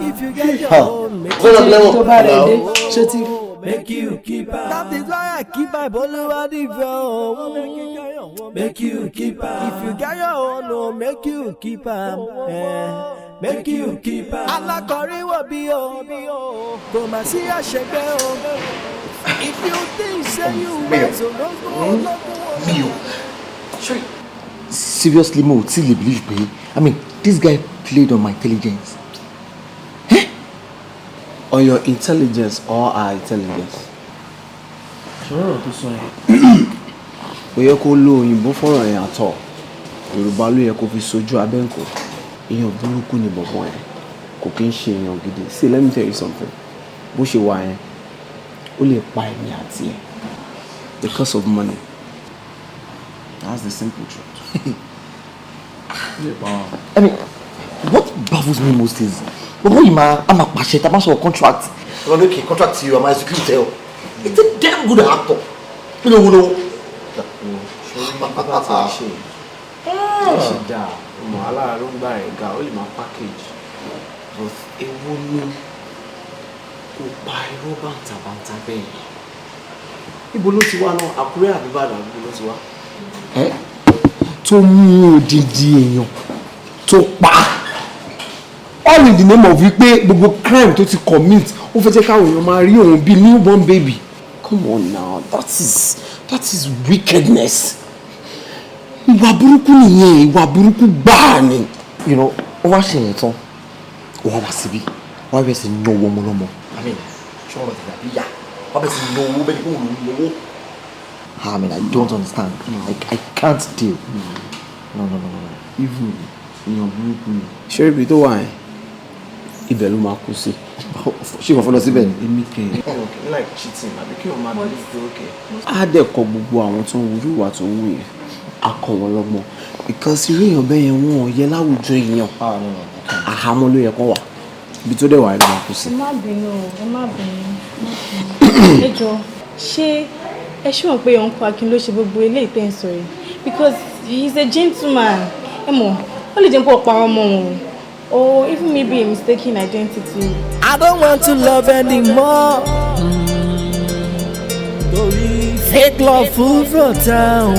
O fẹ́ ràn mí lẹ́wọ̀n. Tó bá rẹ̀ dé, ṣé ti. Make you keep am. That is why I keep my Boluwadife o. Make you keep am. If you get your own o, make you keep am. Make you keep am. Alákọ̀rí wọ̀ bí o, kò mà sí àṣegbé o. If you think say you wise o, no go no go. Mi ò. Seriously, mo ò tí lè believe pé, I mean, this guy played on my intelligence. On your intelligence or our intelligence? Ṣọ̀rọ̀ ọ̀rọ̀ tó sọ yẹn. Kò yẹ kó lo òyìnbó fọ́rọ̀ yẹn àtọ̀. Yorùbá ló yẹ kó fi sojú abẹ́ǹkò. Èèyàn burúkú ni bọ̀bọ̀ yẹn. Kò kí ń ṣe èèyàn gidi. See, let me tell you something. Bó ṣe wà yẹn, ó lè pa èmi àti ẹ̀ because of money. That's the simple truth. I mean, what baffles me most is bọ̀bọ̀ yìí máa a máa pàṣẹ tá a máa sọ̀rọ̀ contract. Ọlọ́dún okay, contract you, I'm execute ẹ o. It's a damn good actor. Mi ló wúlò. Ṣé bá ti ṣe é ṣe dáa, ọmọ alára ló ń gbà rẹ̀ ga, ó lè máa package. But ewu ni Kò pa irọ́ bàǹtàbàǹtà bẹ́ẹ̀ yẹn. Ibo ló ti wá náà? Àkúrẹ́ àbí Ìbàdàn, àbí ló ti wá? Ẹ́ tó mú odidi èèyàn tó pa, all in the name of wípé gbogbo crime tó ti commit, ó fẹ́ jẹ́ káwọn èèyàn máa rí òun bíi newborn baby. Come on now, that is wickedness. Ìwà burúkú nìyẹn, ìwà burúkú gbáà ni. Ó wá ṣe yẹn tán, ó wá wá síbí, wọ́n á bẹ̀rẹ̀ sí ní owó ọmọ lọ́mọ. I mean, ṣé wọ́n ti dàbí ìyá? Wọ́n á bẹ̀rẹ̀ sí ní owó bẹ́ẹ̀ ni kó wọ́n lówó. I mean, I don't understand. Like, I can't deal. No, no, no, no, no. Even èèyàn burúkú ni. Ṣé ibi tó wà yẹn, ibẹ̀ ló máa kú sí. Ṣé ìwọ fẹ́ lọ síbẹ̀ ni? Èmi kẹ̀ ẹ́. Like cheating àbí kí o máa bí pé okay. Á dẹ̀ kọ gbogbo àwọn tó ń wúrú ìwà tó ń wù yẹn, á kọ́ wọn lọ́gbọ́n, because irú èèyàn bẹ́ẹ̀ yẹn, wọn ò yẹ láwùjọ èèyàn. Àhámọ́ ló yẹ kó wà. Ibi tó dẹ̀ wà yẹn ló máa kú sí. Ẹ má bínú o, ẹ má bínú. Ẹ jọ, ṣé ẹ ṣé mọ̀ pé Uncle Akin ló ṣe gbogbo eléyìí tẹ́ ń sọ yìí? Because he is a gentleman. Ẹ mọ̀, ó lè jẹ́ pé ọ̀pọ̀ àwọn ọmọ wọn or even maybe a mistaken identity. I don't want to love anymore. Torí fake love full for town.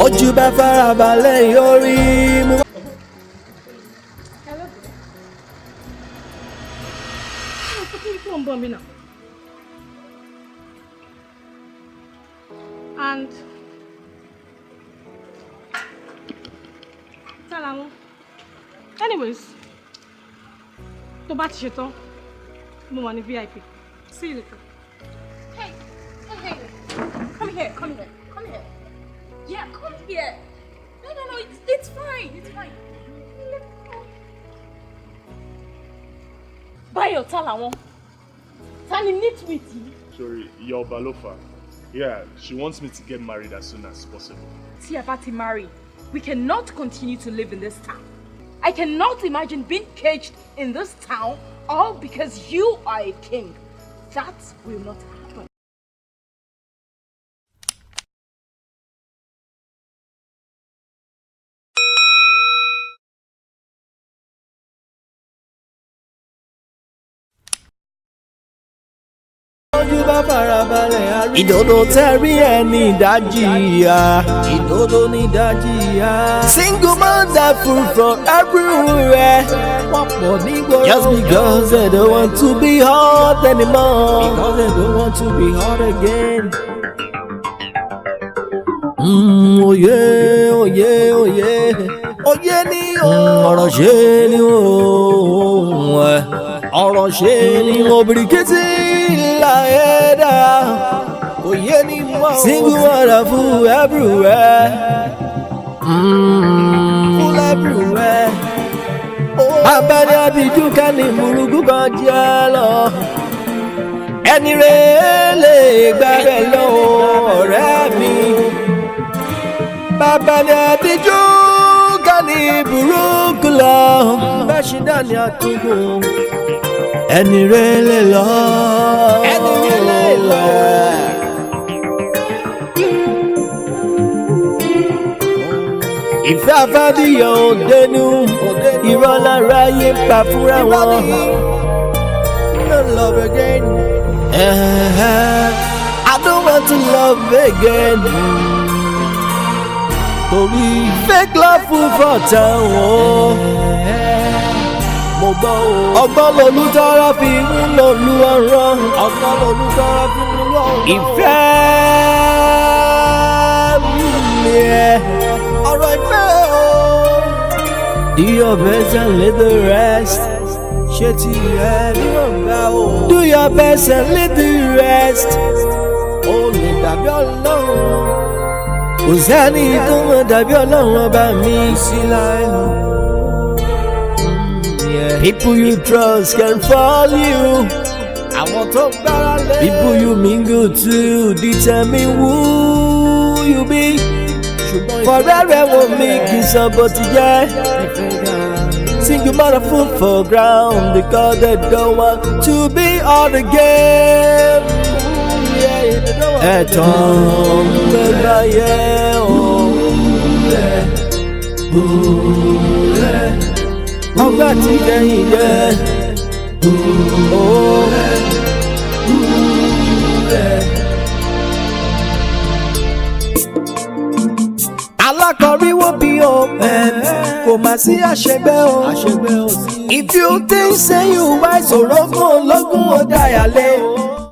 Ojú bá farabalẹ̀ yóò rí mú. Hello. Sọ fún mi pé ò ń bọ̀ mí náà. And tell àwọn. Anyways, tó bá ti ṣetán, mo wà ní VIP. See you later. Hey, hey, hey. Come here, come here, come here. Yeah, come here. No, no, no, it's fine, it's fine. Báyọ̀, ta làwọn? Ta ni nitwit yìí? Sorry, ìyá ọba ló fà á. Yeah, she wants me to get married as soon as possible. Tí a bá ti marry, we cannot continue to live in this town. I cannot imagine being caged in this town all because you are a king. That will not happen. Ojú bá farabalẹ̀ àrí. Ìdodo tẹ́rí ẹni ìdájì ìyá. Ìdodo ní ìdájì ìyá. Single mother full from everywhere. Wọ́n pọ̀ nígboro. Just because they don't want to be hot anymore. Because they don't want to be hot again. Òye òye òye òye ni o. Ọ̀rọ̀ ṣe ni o. Ọ̀rọ̀ ṣe ni obìrìkìtì ńlá ẹ̀dá. Òye ni mọ́. Single mother full everywhere. Full everywhere. Abẹ́rẹ́ abidjú kẹ́ni burúkú kan jẹ́ lọ. Ẹni rẹ̀ lè gbẹ́bẹ̀ lọ ọ̀rẹ́ mi. Bàbá ni àtijú kẹ́ni burúkú lọ. Bẹ́ẹ̀ ṣì dá ní àtúnkù. Ẹni rẹ̀ lè lọ. Ẹni rẹ̀ lè lọ. Ìfẹ́ afábíyàn òdenu, irọ́ lára yé pa fúnra wọn. No love again. I don't want to love again. Torí fake love full for town o. Mo gbọ́ o. Ọgbọ́n lolútọ́rọ́ fi ń lòlú ọ̀rọ̀. Ọgbọ́n lolútọ́rọ́ fi ń lòlú ọ̀rọ̀. Ìfẹ́ mi ẹ̀. Ọ̀rọ̀ ìfẹ́ o. Do your best and leave the rest. Ṣé ti ẹ níwọ̀nba o? Do your best and leave the rest. O lè dàbí Ọlọ́run. Kò sẹ́ni tó mọ̀ dàbí Ọlọ́run ọba mi. Sí láì lọ. People you trust can fall you. Àwọn tó gbára lé. People you mingle to determine who you be. Fọ̀rẹ́ rẹ̀ wò mí kì í sọ bó ti jẹ́. Single mother food for ground because they don't want to be on the game. Ẹ̀tàn gbẹgbà yẹ o. Ọgbà tí kẹ́yìn jẹ́. Oh, ooh, yeah. Alákọ̀rí wo bí o, kò má sí àṣegbé o. If you think say you wise, orogún ológun ó dáyàlé.